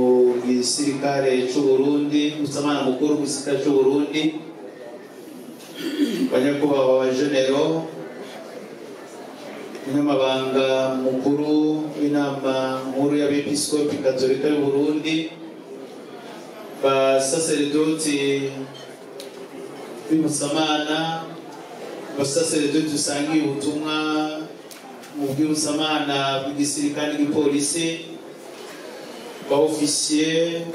gisirikare c'Uburundi, Rwibutsamana mukuru mu gisirikare c'Uburundi, banyakubahwa ba genero, umunyamabanga mukuru w'inama nkuru y'abepiskopi katolika y'Uburundi, basaseredoti b'Ibutsamana, basaseredoti dusangiye ubutumwa mu bw'Ibutsamana bw'igisirikare n'igipolisi, ba ofisiye,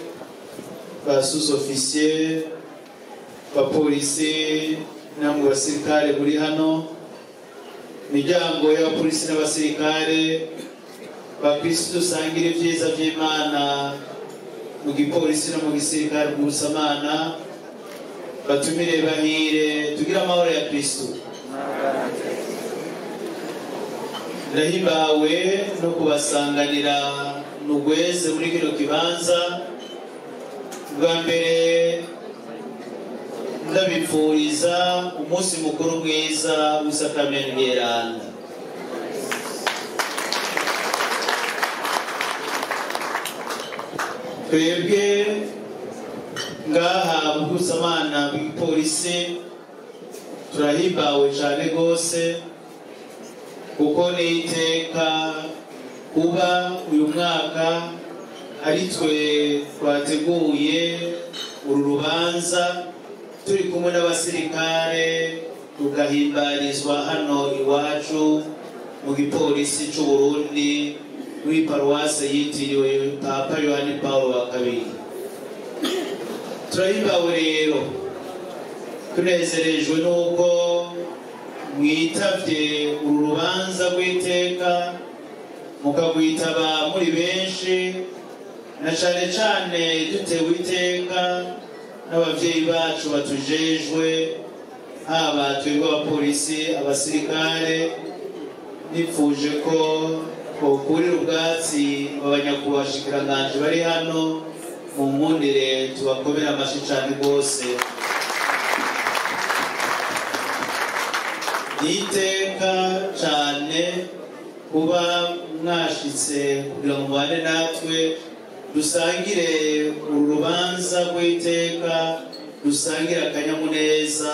ba sous-ofisiye, bapolisi namwe basirikare muri hano, miryango y'abapolisi n'abasirikare, bakristo dusangira ibyiza by'Imana mu gipolisi no mu gisirikare mu Busamana, batumire bahire tugire amahoro ya Kristo. Ndahimbawe no kubasanganira nugweze muri kino kibanza. Bwa mbere ndabipfuriza umunsi mukuru mwiza w'isakramentu ryeranda. Twebwe ngaha mu Busamana bw'igipolisi turahimbawe cane gose, kuko ni iteka kuba uyu mwaka ari twe twateguye uru rubanza turi kumwe n'abasirikare, tugahimbarizwa hano iwacu mu gipolisi c'u Burundi muri paruwase yitiriwe Papa Yohani Paulo wa kabiri. Turahimbawe rero tunezerejwe n'uko mwitavye uru rubanza rw'iteka, mukagwitaba muri benshi, na cane cane dutewe iteka n'abavyeyi bacu batujejwe, haba twebwe abapolisi, abasirikare. Nipfuje ko twokurira ubwatsi abanyakubahwa bari hano, mu nkundire tubakomere amashi cane rwose. Ni iteka cane kuba mwashitse kugira ngo mubane natwe dusangire uru rubanza rw'iteka, dusangire akanyamuneza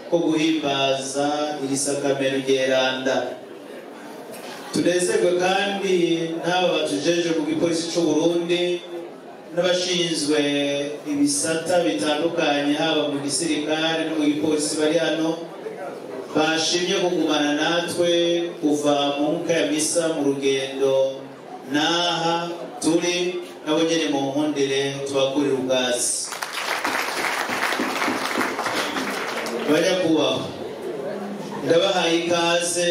ko guhimbaza iri sakamento ryeranda. Tunezerwe kandi n'aba batujeje mu gipolisi c'u Burundi n'abashinzwe ibisata bitandukanye, haba mu gisirikare no mu gipolisi bari hano, bashimye kugumana natwe kuva mu nka ya misa mu rugendo n'aha turi, nabo nyene mu nkundire tubakurira ubwatsi. Banyakubahwa, ndabahaye ikaze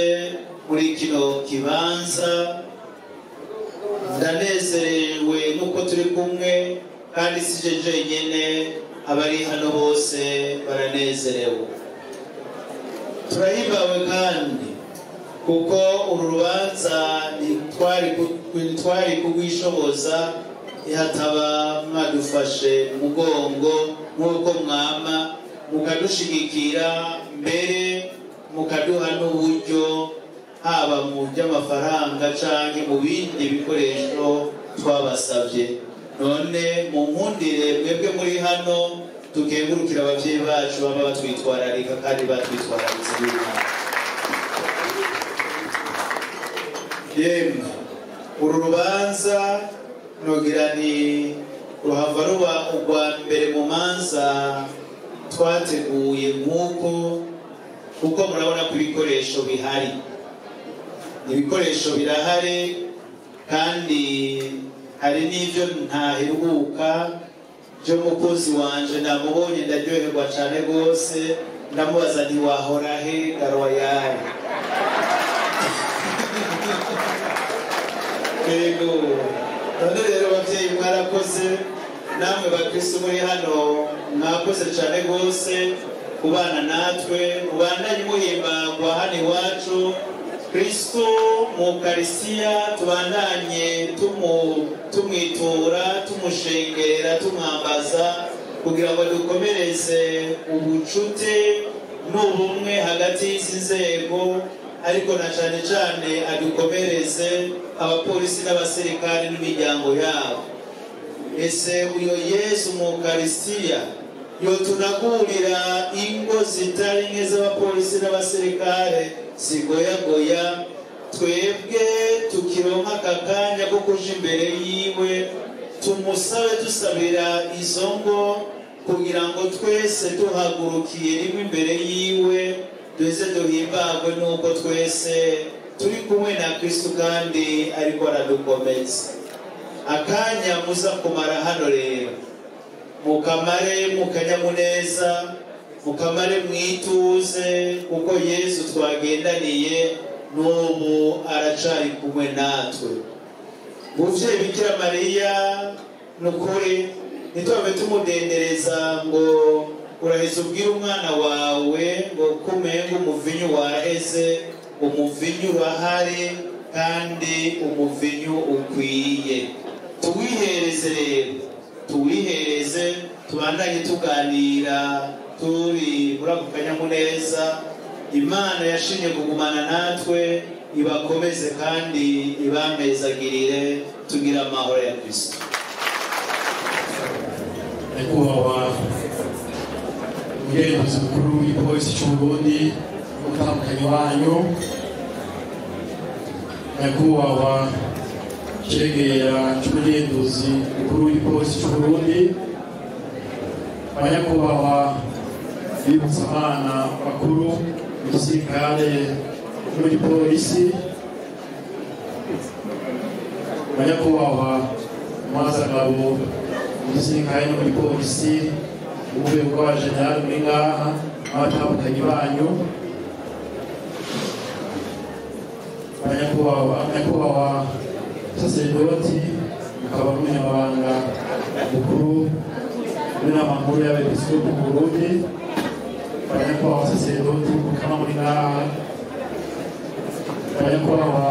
muri kino kibanza. Ndanezerewe nuko turi kumwe, kandi sije jenyene, abari hano bose baranezerewe. Turahimbawe kandi kuko uru rubanza ntitwari kugwishoboza ihataba mwadufashe mugongo nk'uko mwama mukadushigikira, mbere mukaduha n'uburyo, haba mu by'amafaranga canke mu bindi bikoresho twabasavye. None mu nkundire mwebwe muri hano tukengurukira abavyeyi bacu baba batwitwararika kandi batwitwararitse b'Imana. Yemwe uru rubanza nogira ni ruhava ruba urwa mbere mu manza twateguye nk'uko, kuko murabona ko ibikoresho bihari, ibikoresho birahari, kandi hari n'ivyo ntaheruka byo mukozi wanje namubonye ndaryoherwa cane rwose, ndamubaza nti wahora he garoyari. Yego, none rero abavyeyi mwarakoze, namwe bakristo muri hano mwakoze cyane rwose kubana natwe, mubandanye muhimbagwa hano iwacu. Kristo mu Ukaristiya tubandanye tumwitura, tumushengerera, tumwambaza kugira ngo dukomereze ubucuti n'ubumwe hagati y'izi nzego, ariko na cyane cyane adukomereze abapolisi n'abasirikare n'imiryango yabo. Ese uyo Yesu mu Ukaristiya yotunagurira ingo zitari nke z'abapolisi n'abasirikare zigoyagoya, twebwe tukironka aka kanya ko kuja imbere yiwe, tumusabe dusabira izo ngo kugira ngo twese tuhagurukiye rimwe imbere yiwe, duze duhimbagwe nuko twese turi kumwe na Kristo kandi ariko aradukomeza. Akanya muza kumara hano rero mukamare mukanyamuneza, mukamare mwituze, kuko Yesu twagendaniye n'ubu aracari kumwe natwe. Muvyeyi Bikira Mariya, nukuri ntitwame tumudendereza ngo uraheze ubwire umwana wawe ngo kumenga umuvinyu waheze. Umuvinyu urahari kandi umuvinyu ukwiye. Tuwihereze rero, tuwihereze, tubandanye tuganira turi muri ako kanyamuneza. Imana yashimye kugumana natwe, ibakomeze kandi ibamezagirire, tugira amahoro ya Kristo. Nyakubahwa umugenzuzi mukuru w'igipolisi cy'u Burundi n'umutambukanyi wanyu, nyakubahwa cegera c'umugenzuzi mukuru w'igipolisi cy'u Burundi, banyakubahwa bibutsamana bakuru mu gisirikare no mu gipolisi, banyakubahwa mwazagabo mu gisirikare no mu gipolisi mu rwego rw'abajenerali muri ngaha n'abatambukanyi banyu, banyakubahwa saseredoti mukaba n'umunyamabanga mukuru w'inama nkuru y'abepiskopi mu Burundi, banyakubahwa saseredoti mukaba muri ngaha, banyakubahwa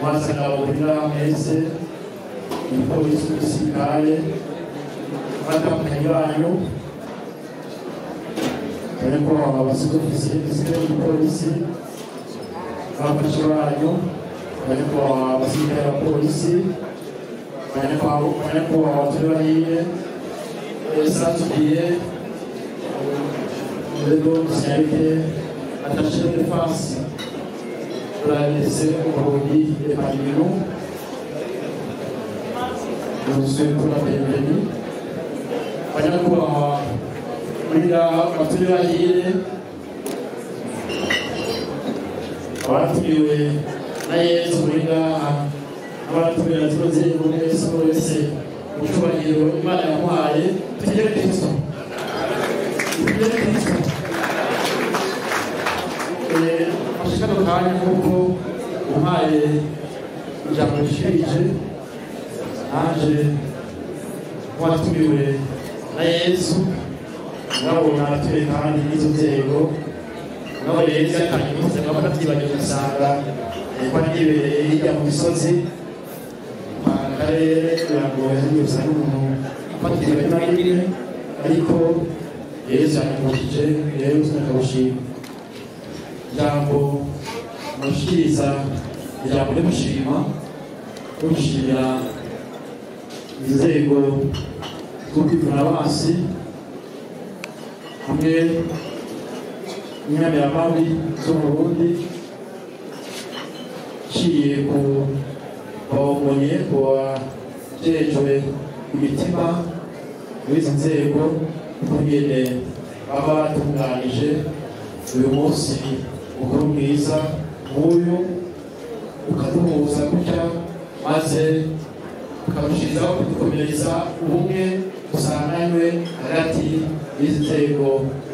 mwazagabo muri ngaha mwese, igipolisi n'igisirikare n'abatambukanyi banyu, banyakubahwa abasudofisiye n'igipolisi n'abafasha banyu, banyakubahwa abasirikare b'abapolisi, banyakubahwa turi bahire sans oublier les nationalités attachées de défense de la RDC au Burundi et parmi nous. Nous vous souhaitons la bienvenue. Banyakubahwa muri ngaha baturi bahire, abatumiwe na Yesu muri ngaha n'abatumiwe na zino nzego mwese wese mu cyubahiro Imana yamuhaye, tugere Kristo, tugere Kristo. Kano kanya kuko umpaye ijambo rishirije, naje watumiwe na Yesu, ngabona abatuye kandi n'izo nzego, ngabo rero yatangiye kuvuga ngo ndavyibagiwe ugasanga ko nibereye hirya mu misozi akarere kugira ngo yagiye n'umuntu afatiriwe n'abiri, ariko Yesu yanyibukije rero ndakabushima. Ijambo mushikiriza, ijambo ryo gushima, ryo gushimira inzego zo kwivuna abansi hamwe n'inyamiramabi zo mu Burundi, nciye ku bawomonye, ku bajejwe imitima muri izi nzego, ukungene baba batunganije uyu munsi mukuru mwiza nk'uyu, ukaduhuza gutya maze ukarushirizaho kudukomereza ubumwe busanganywe hagati y'izi nzego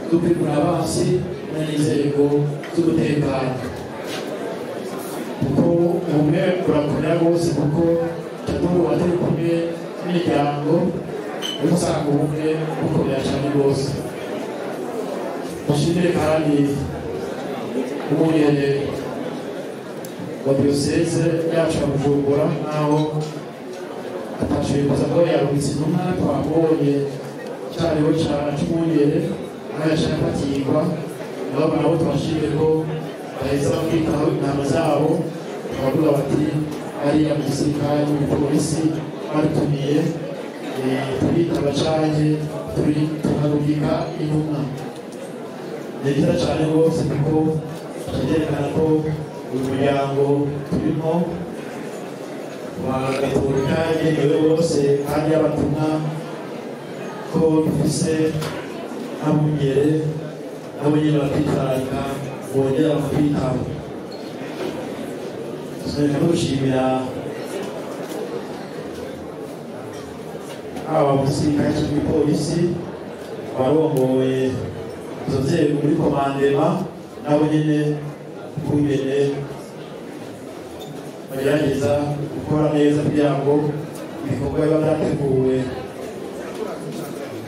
z'ukwivuna abansi n'inzego z'umutekano. Kuko Ubumwe burakomera rwose kuko tuba turi kumwe n'imiryango, usanga ubumwe bukomera cyane rwose. Dushimire kandi umwungere wa diyoseze yacu ya Bujumbura, naho atashoboye kuza ngo yarungitse intumwa, twabonye cyariho cy'umwungere naho yaciye afatirwa. Nabo tubashimire ko baheza kwitaho intama zabo, bakavuga bati hariya mu gisirikare n'umupolisi barutumiye, turitaba canke tukarungika intumwa. Ni byiza cyane rwose kuko byerekana ko uyu muryango turimo wa Gatolika yemewe bose kandi y'abatumwa, ko dufise n'abungere nabo nyene bakitwararika bongera bakabitaho. Reka no gushimira haba mu gisirikare cyangwa igipolisi abarongoye izo nzego muri komandema, nabo nyene ukungene bagerageza gukora neza kugira ngo ibikorwa biba byateguwe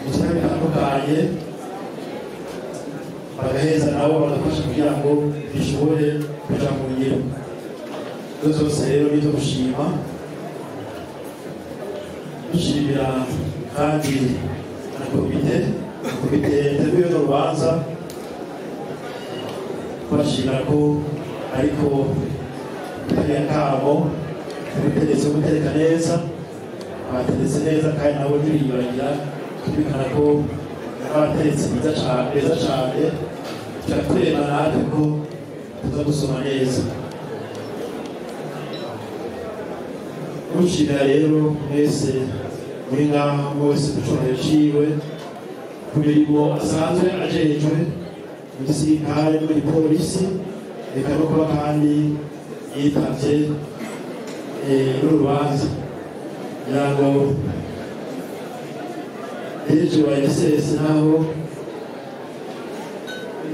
mu bice bitandukanye bagaheza nabo bagafasha kugira ngo bishobore kuja mu ngiro. Izo zose rero nizo gushima, dushimira kandi na komite yateguye runo rubanza, tubashimira ko ariko kariya kabo ubutegetsi bwo gutereka neza, bateretse neza kandi nabo ntibiyibagira, twumvikana ko abateretsi beza cyane, turatwereka natwe ko tuza gusoma neza. Dushimira rero mwese muri ngaha, mwese ducubahiro ciwe ku mirimo asanzwe ajejwe mu gisirikare no mu gipolisi, reka no kuba kandi yitavye n'urubanza kugira ngo ejo wa NSS, naho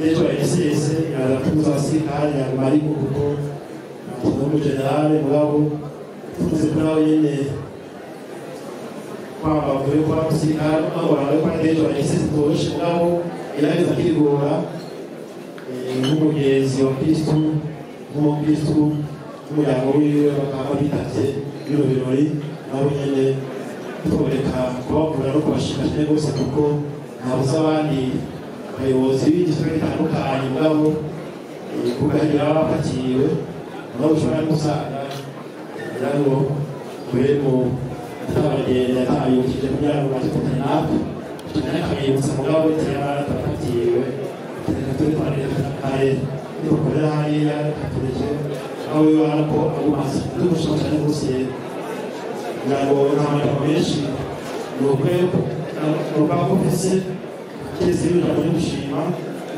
ejo wa NSS yaratuza abasirikare yaguma ariko kuko n'umujenerale mugabo tuvuze ko nawe nyene kwaba bavuye kuba abasirikare bamubona ko ari ejo wa NSS toroshe, mugabo yarageze akigora nk'umugenzi wa Kristu, nk'umukristu n'umuryango wiwe bakaba bitavye bino birori, nabo nyene tubereka kubakunda no kubashima cyane rwose kuko ntabuze abandi bayobozi b'igisirikare bitandukanye mugabo kuko baba bafatiwe, nabo ushobora no gusanga kugira ngo turemo atabagenda atabibukije kugira ngo baze natwe cyane akabibutsa, mugabo tiyara tafatiwe turi twareka kare dukorera hariya katureke aho wibara ko agumaze. Tugushima cyane rwose kugira ngo nta majambo menshi ni ukuvuga ko mfise keretse y'ijambo ryo gushima,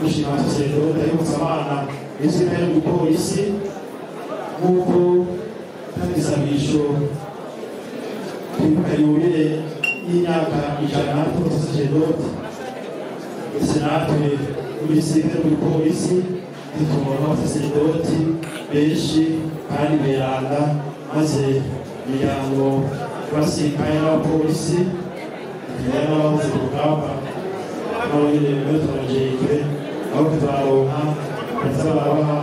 gushima abasaseredoti ayibutsa abana b'isirikare n'umupolisi nk'uko kandi isabisho twibuka yubile y'imyaka 100 tubasaseredoti, ndetse natwe mu gisirikare n'umupolisi tubona abasaseredoti benshi kandi beranda, maze imiryango y'abasirikare n'abapolisi n'abahoze ku rugamba nabo nyene bimwe turabajejwe, aho tuzaronka ndetse barabaha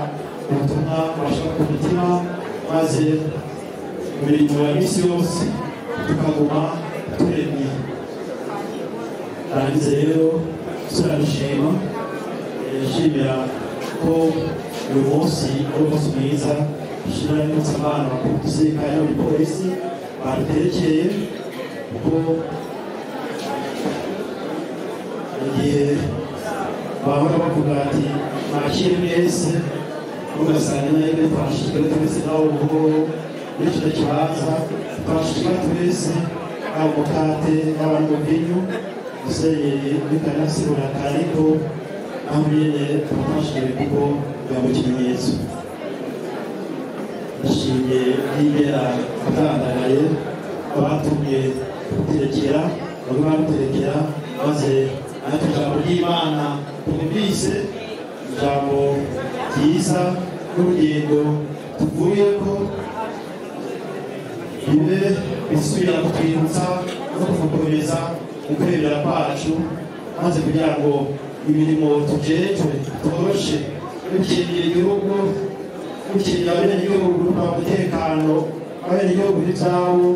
ubutumwa bashaka ku mitima, maze mu mirimo ya misi yose tukaguma turemye. Narangize rero turabishima, nshimira ko uyu munsi ari umunsi mwiza, nshimira n'umunsi abana bakuru gisirikare n'abapolisi baduterekeye, kuko igihe bahora bavuga ati mwakire mwese, ugasanga nayo twashikira twese nawe buhoro muri kino kibanza twashikira twese, haba umukate haba n'umuvinyu, musenyeri muri kanasi runaka, ariko naho nyene twashikire kuko bwa ikimenyetso. Ndashimye n'ibera atandagaye abatumye guterekera, bamwe baduterekera, maze natwe ijambo ry'Imana twumvise, ijambo ryiza n'urugendo tuvuyeko Bibe bisubira kutwibutsa no kudukomeza mu kwemera kwacu, maze kugira ngo imirimo tujejwe toroshe, gukingira igihugu, gukingira abenegihugu, umutekano abenegihugu n'ibyabo,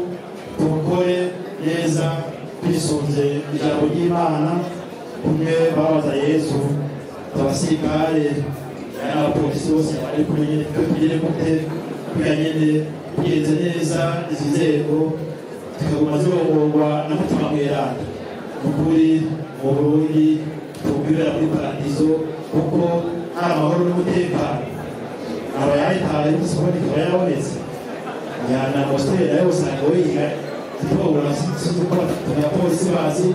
tubukore neza twisunze ijambo ry'Imana. Kumwe babaza Yesu abasirikare n'abapolisi bose bari kumwe nyine, tugire gute kugira nyine tugenze neza izi nzego tukaguma zirongorwa na Mutima Mweranda. Ukuri mu Burundi tubwibera muri paradizo, kuko hari amahoro n'umutekano. Abayayitaye gusa ikaba yarabonetse yana mositeri nayo usanga wiga tubura, sinzi uko abapolisi bazi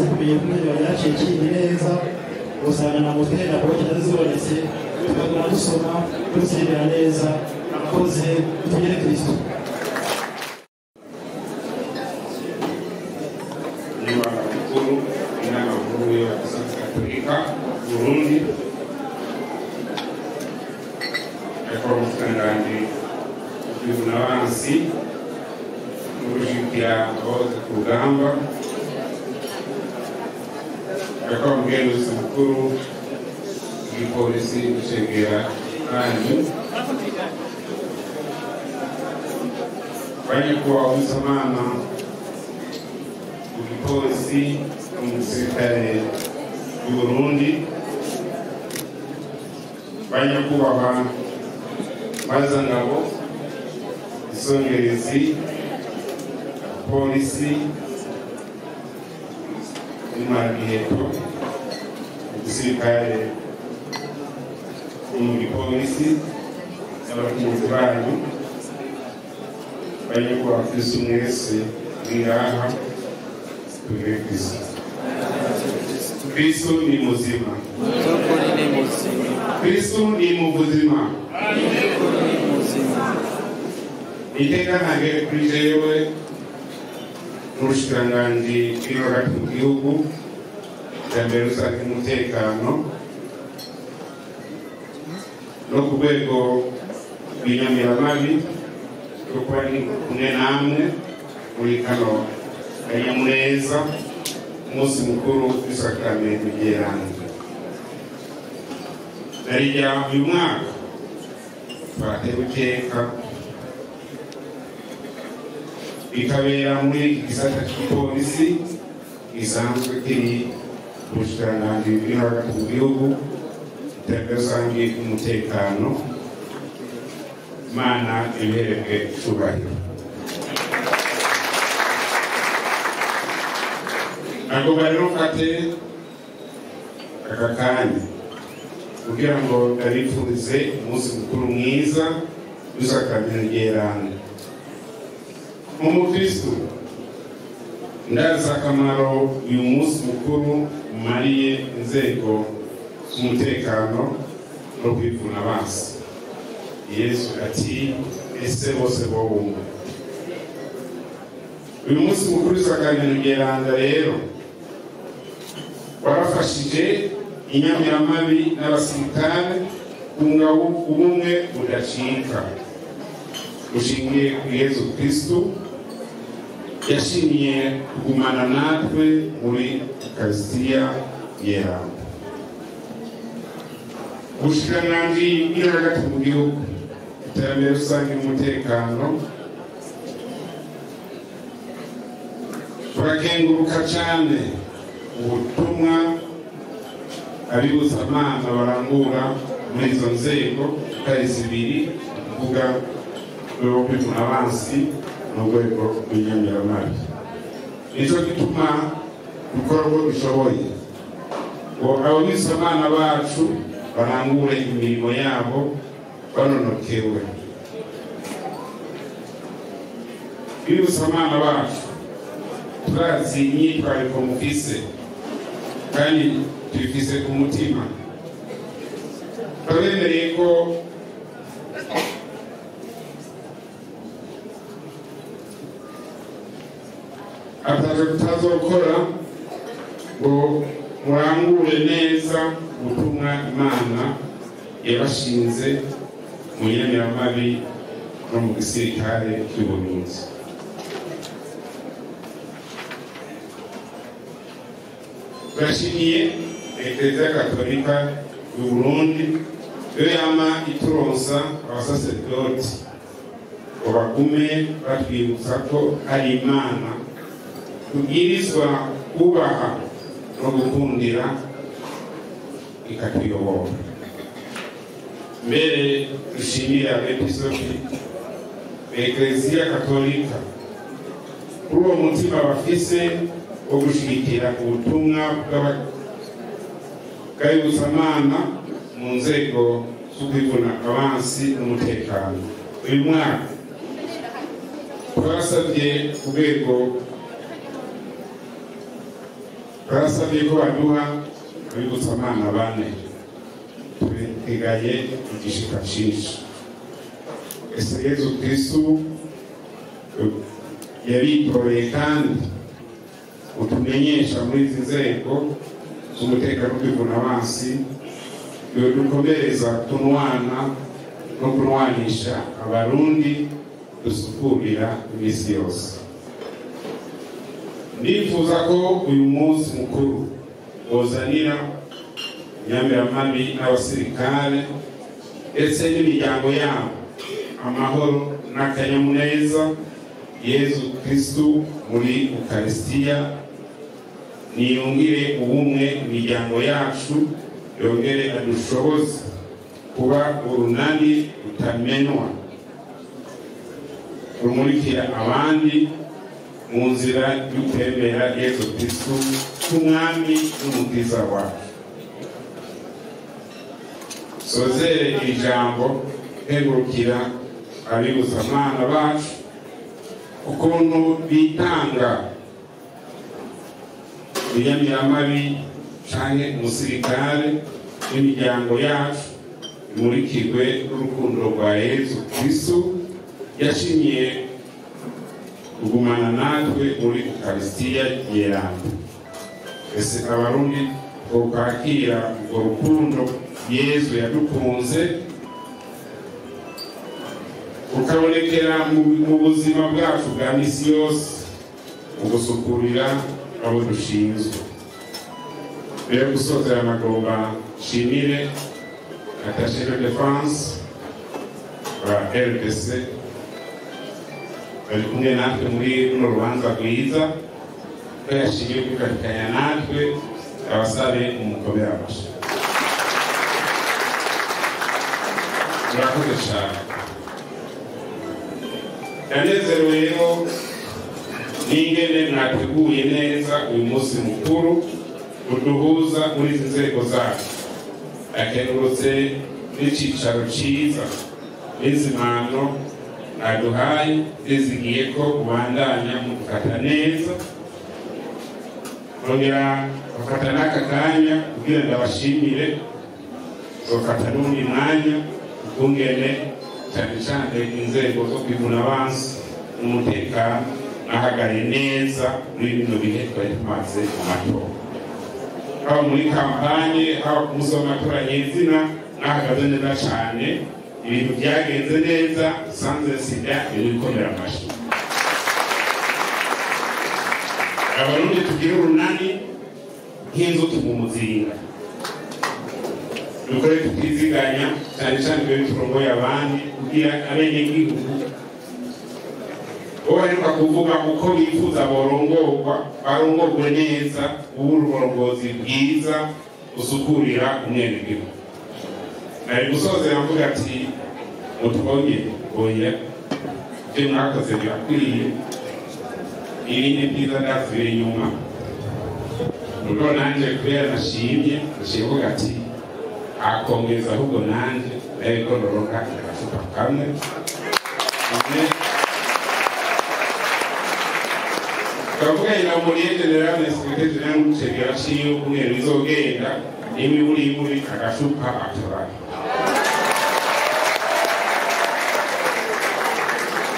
kumenya uko bayaciye kindi neza, usanga na mositeri na boki nazo zibonetse, tukaguma dusoma dutsindira neza. Akoze tugere Kristo. Nyubako mukuru inama nkuru y'Abakirisito Gatolika Burundi, ariko umushikiranganji w'ubunabansi n'ugushigikira abahoze ku rugamba, ariko umugenzuzi mukuru w'igipolisi gucegera banyu, banyakubahwa Musamana igipolisi mu gisirikare y'u Burundi, banyakubahwa Bazangabo isongerezi polisi n'Imaramiheto mu gisirikare mu gipolisi n'abakinzi banyu, banyakubahwa Kristo mwese ngaha, tugire Kristo. Kristo ni muzima. Kristo ni muzima. Iteka ntagere kuri jewe n'ubushikiranganji bw'hagati mu gihugu, iterambere rusange n'umutekano, no ku rwego rw'inyamiramabi rwo kuba ndi kumwe namwe muri kano kanyamuneza, umunsi mukuru w'isakaramentu ryeranda. Narijya uyu mwaka twatewe iteka bikabera muri iki gisata cy'igipolisi gisanzwe kiri mu bushikiranganji bw'intwaro hagati mu gihugu, iterambere rusange n'umutekano. Imana ibiherebwe icubahiro. Nagomba rero mfate aka kanya kugira ngo ndabifurize umunsi mukuru mwiza w'isakaramentu ryeranda. Nk'umukristo ndazi akamaro uyu munsi mukuru umariye inzego z'umutekano no kwivuna abansi. Yesu ati ese bose bobumwe. Uyu munsi mukuru w'isakaramentu ryeranda rero warafashije inyamiramabi n'abasirikare kunga ubumwe budacika bushingiye ku Yezu Kristo yashimiye kugumana natwe muri Ukaristiya Yeranda. Ubushikiranganji bw'intwaro hagati mu gihugu, iterambere rusange n'umutekano, turakenguruka cane ubutumwa abibutsamana barangura muri izo nzego uko ari zibiri, kuvuga rwo kwivuna abansi n'urwego rw'inyamiramabi. Nico gituma dukora uko dushoboye ngo ababitsamana bacu barangure imirimo yabo banonokewe. Bibutsamana bacu turazi imyitwariko mufise kandi tubifise ku mutima. Turabemereye ko ataco tutazokora ngo murangure neza ubutumwa Imana yabashinze mu nyamiramabi no mu gisirikare cy'u Burundi. Turashimiye Eklezia Katolika y'u Burundi yo yama ituronsa abasaseredoti ngo bagume batwibutsa ko hari Imana tubwirizwa kubaha no gukundira ikatuyobora. Mbere dushimire abepiskopi b'Eklezia Katolika kuri uwo mutima bafise wo gushigikira ubutumwa bw'abibutsamana mu nzego z'ukwivuna abansi n'umutekano. Uyu mwaka twasabye urwego, twasabye ko baduha abibutsamana bane, tubiteganye igishika cinshi. Ese Yezu Kristu yabitoreye kandi utumenyesha muri izi nzego z'umutekano kwivuna abansi, yodukomereza kunwana no kunwanisha abarundi dusukurira iminsi yose. Ndifuza ko uyu munsi mukuru wozanira inyamiramabi n'abasirikare ndetse n'imiryango yabo amahoro n'akanyamuneza. Yezu Kristu muri Ukarisitiya niyungire ubumwe imiryango yacu, yongere adushoboze kuba urunani rutamenwa rumurikira abandi mu nzira y'ukwemera Yezu Kristu nk'umwami n'umukiza wacu. Sozere iri jambo nkengurukira abibutsamana bacu ukuntu bitanga inyamiramabi canke umusirikare n'imiryango yacu imurikirwe n'urukundo rwa Yezu Kristu yashimye kugumana natwe muri Ukarisitiya yeranda. Ese abarundi twokwakira urwo rukundo Yezu yadukunze rukabonekera mu buzima bwacu bwa misi yose, mu gusukurira abo dushinzwe. Mbere yo gusozera amagomba nshimire attaché de défense ba RDC bari kumwe natwe muri runo rubanza rwiza, ko yashimye kwifatikanya natwe, abasabe umukomere amashyi. Murakoze cyane. Ndanezerewe rero n'ingene mwateguye neza uyu munsi mukuru uduhuza muri izi nzego zacu. Akengurutse n'icicaro ciza n'izimano aduhaye, zizigiye ko ubandanya mudufata neza. Nongera bafata n'aka kanya kugira ndabashimire, zofata n'undi mwanya ukungene cyane cyane inzego zo kwivuna abansi n'umutekano nahagaye neza muri bino bihe twari tumaze mu matora, haba muri kampanye, haba ku munsi w'amatora nyezina, nahagaze neza cyane, ibintu byagenze neza, sanze sida iri gukomera amashyi. Abarundi tugire urunani nk'inzuki mu muzinga, dukore tutiziganya, cyane cyane twebwe turongoye abandi, kugira abenegihugu bo baheruka kuvuga uko bifuza borongorwa, barongorwe neza, ubu uburongozi bwiza busukurira umwenegihugu. Nari gusozera mvuga ati mutwongere oya, ibyo mwakoze birakwiye, ibindi byiza ndasubira inyuma. Ubwo nanjye kubera nashimye, nashimye ati akongeza ahubwo nanjye ariko ndoroka agacupa kamwe. Twavuga inamuriye generale secrétaire général n'umucegera ciwe umweru bizogenda n'imiburiburi agacupa atorana.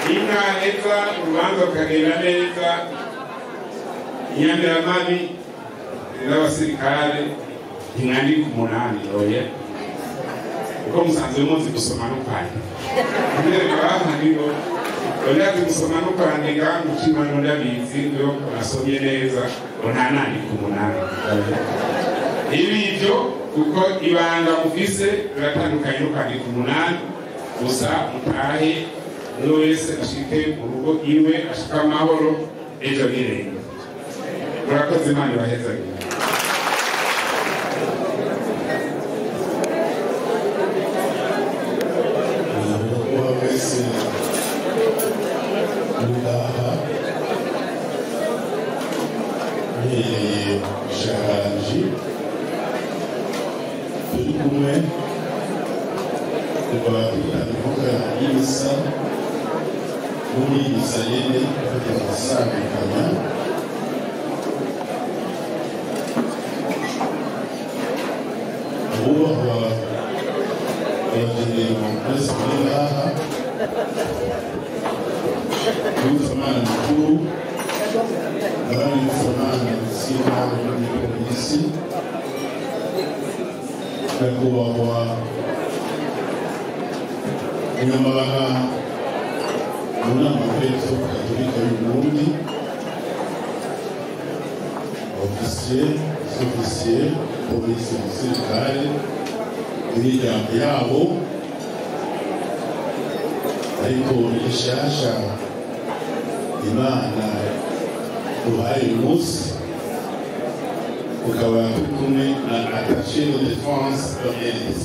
Ninaheza urubanza rukagenda neza, inyamiramabi n'abasirikare ntimwandika umunani oya, Kuko musanzwe muzi gusoma no kwandika. Niyo ndazi gusoma no kwandika mucimano ndabizi yo nasomye neza ngo ntanandika umunani. Ibi ivyo kuko ibanga mufise riratandukanye no kwandika umunani. Gusa mutahe umwe wese ashike mu rugo iwe ashike amahoro ejo n'irenga. Murakoze, Imana ibahezagire. Wese ngaha mpereye bushikiranganji turi kumwe kuva tutanduka y'imisa muri iyi misa nyene tugasangikanya abubahwa abagenera mwese muri ngaha Uwitsamana mukuru n'ababitsamana sina n'igipolisi nyakubahwa umunyamabanga mu nama y'Episkopi Katolika y'u Burundi, ofisiye, sofisiye, polisi, umusirikare n'imiryango yabo. Ariko rishasha Imana duhaye uyu munsi ukaba turi kumwe na attaché de défense d'Orielis,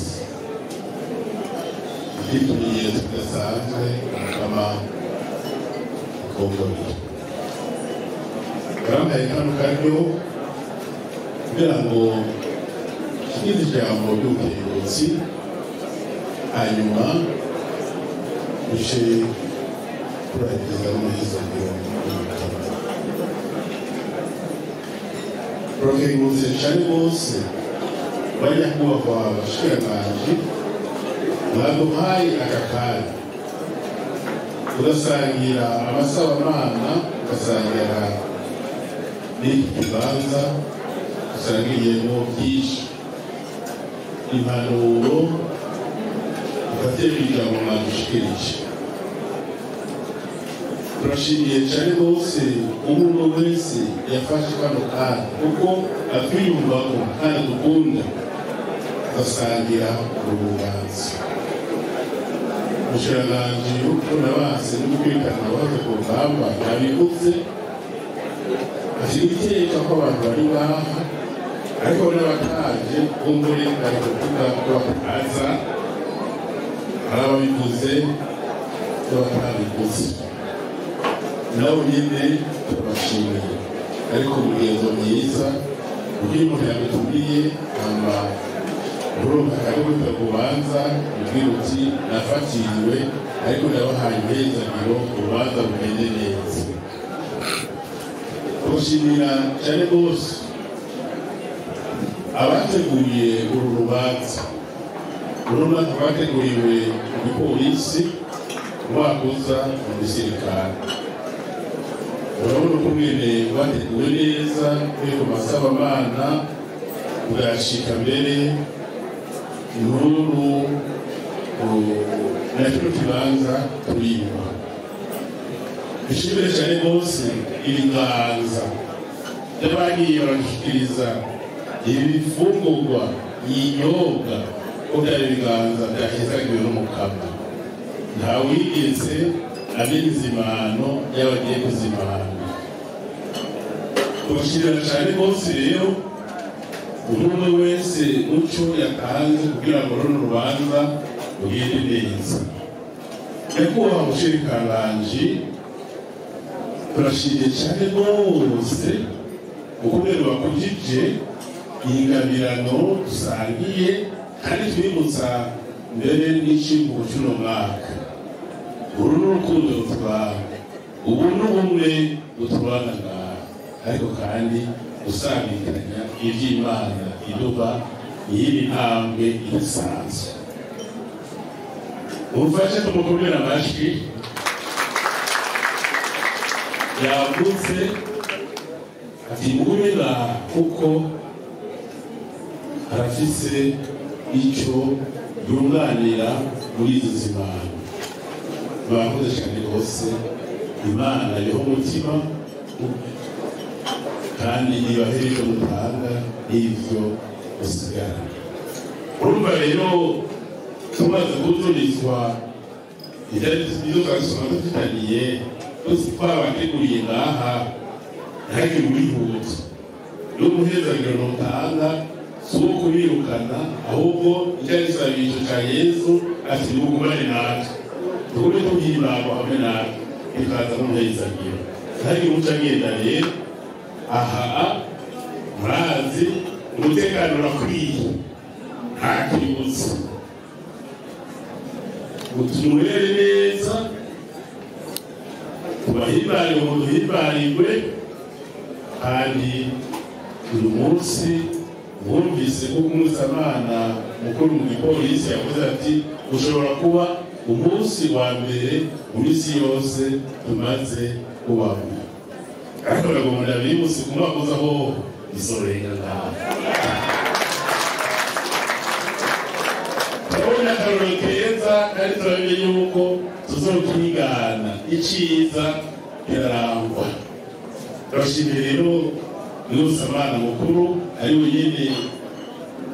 ikimenyetso kidasanzwe akaba kongorera. Barampaye kano karyo kugira ngo nshikirize ijambo ry'ubutegetsi, hanyuma duce turageza n'umuhezagiro w'umutima. Turakengurutse cane rwose banyakubahwa bashikiranganji mwaduhaye aka kanya tugasangira amasabamana, tugasangira n'iki kibanza dusangiriyemo byinshi, impanuro dufatiye kw'ijambo mwadushikirije. Turashimiye cyane rwose umuntu wese yafashe kano kanya kuko atwiyumvamo kandi dukunda tugasangira urubanza. Umushikiranganji w'ukubona base no gukurikirana abahoze ku rugamba yabivutse ashyira iteka ko abantu bari ngaha, ariko n'abataje kumbure bari kuvuga ko bataza, hari ababivuze n'abatabivuze, nabo nyine turabashimiye. Ariko umugenzo mwiza uko iyo umuntu yagutumiye hama urumva akari kubanza ubwira uti nafatiriwe, ariko ndabahaye impezagiro urubanza rugende neza. Turashimira cyane rwose abateguye uru rubanza. Urabona rwateguriwe mu gipolisi, umwaka uza mu gisirikare. Urabona uko mwene rwateguwe neza kuri ku masabamana ugashika mbere inkuru na kino kibanza turima. Dushimire cyane rwose ibiganza by'abagiye barashikiriza ibifungurwa, ibinyobwa, ko byari ibiganza byahezagiwe n'Umukama. Ntawigeze amenya izimano y'abagiye kuzimana. Tubashimira cyane rwose rero umuntu wese muco yatanze kugira ngo runo rubanza rugende neza. Nyakubahwa mushikiranganji, turashimye cyane rwose ukubera wakujije iyi ngabirano dusangiye kandi twibutsa mbere n'icivugo cy'uno mwaka. Uru ni urukundo rutubana, ubu ni ubumwe butubana ngaha, ariko kandi gusabikanya iby'Imana iduha iyindi ntambwe idasanzwe. Mumfashe tumukomere amashyi. Yavuze ati mugume kuko arafise icyo Yunganira muri izo zimana bakoze cyane rwose. Imana iriho umutima kandi ibahere ibyo mutanga n'ibyo musigara. Urumva rero tumaze kuzurizwa ibyo twasoma dufitaniye twabateguriye ngaha, ntihagire uwihuta n'umuhezagiro ntutanga si uwo kubirukana, ahubwo icyo gisabisho cya Yesu ati mugumane natwe tugume tuhimbarwa hamwe natwe bikaza n'umuhezagiro. Ntihagire uca agenda rero. Aha murazi umutekano urakwiye, nta kibuza, utumurere neza, tubahimbare ngo duhimbarirwe. Kandi uyu munsi wumvise ko Umusamana mukuru mu gipolisi yavuze ati ushobora kuba umunsi wa mbere mu minsi yose tumaze kubaho, ariko nagomba ndabibutse ku mwaka uza ho izorenga ngaho. Turabona akarorero keza kandi turamenye yuko tuzokigana iciza kirarangwa. Turashimiye rero n'Ubusamana mukuru ari we nyene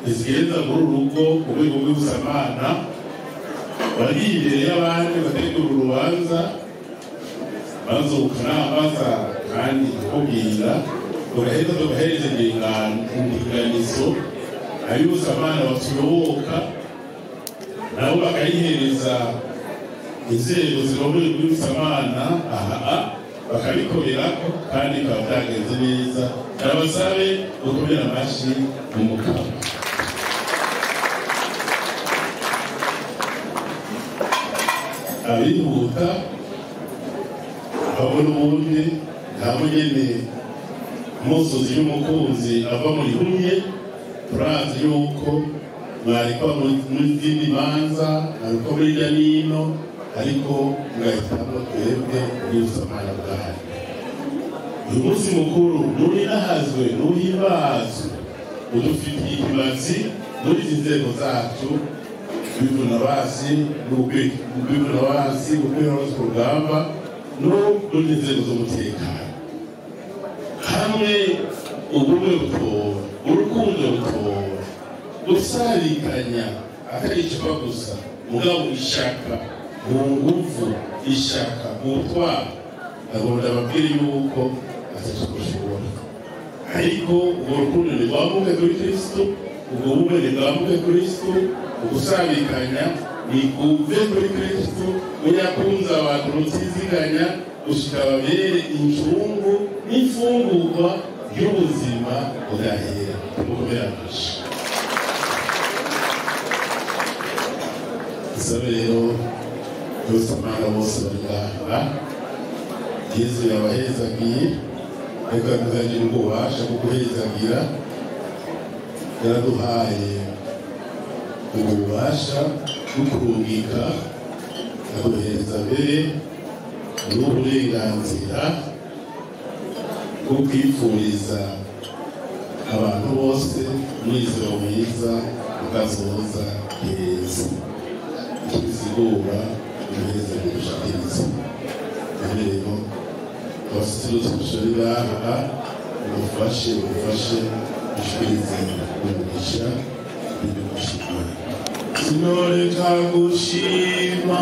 izigenza muri uru rugo ku rwego rw'Ubusamana, wagiye imbere y'abandi bategura urubanza bazokanambaza kandi tukubwira tugaheza tugahereza indinganizo ab'Ubusamana batuyoboka nabo bakayihereza inzego zirongoye rw'Ubusamana aha bakabikorera kandi bikaba byagenze neza. Ndabasabe gukomera amashyi mu mukama. Abihuta babona ubundi ntabwo nyene umusozi y'umukunzi ava mu rihumye. Turazi yuko mwarikwa muri zindi manza, mwarikwa muri hirya n'ino, ariko mugahitamo twebwe ubw'Ubusamana bwanyu. Uyu munsi mukuru nurinahazwe nuhimbazwe udufitiye ikimazi muri izi nzego zacu kwivuna basi kwivuna basi gukwira ku rugamba no muri nzego z'umutekano. Hamwe ubumwe butora, urukundo rutora, gusarikanya atari icupa gusa, mugabo ishaka mu nguvu, ishaka mu butwari. Agomba ababwire yuko atatushobora, ariko urwo rukundo ntirwambuke kuri Kristo, ubwo bumwe ntibwambuke Kristo, ugusabikanya nikuve kuri Kristo. Uyakunze abantu rutiziganya gushika babere incungu n'imfungurwa y'ubuzima budahera. Tumukomere amashyi. Dusabe rero Ubusamana bose bari ngaha, Yezu yabahezagiye, reka tuzagira ububasha bwo guhezagira. Yaraduhaye ububasha bwo kurungika, aduhereza mbere n'uburenganzira bwo kwifuriza abantu bose umwizero mwiza ukazoza heza. Ikisigura umuhezagiro ushikiriza. Rero abasirutse ngaha umufashe ushikirize umugisha n'ibyo gushima. Sinoreka gushima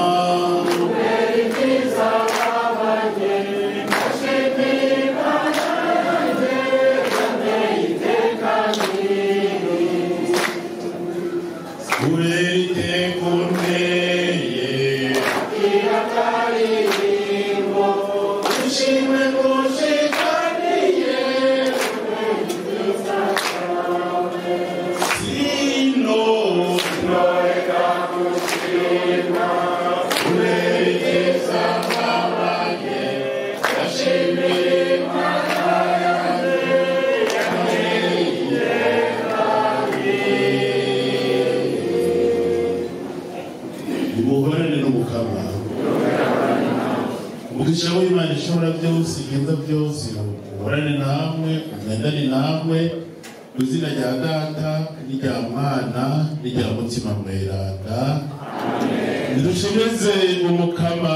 umugisha w'Imana ishobora byose, igenza byose, uhorane namwe, ugendane namwe, Ku izina rya Data n'irya Mwana n'irya Mutima Mweranda, nidushemeze Umukama.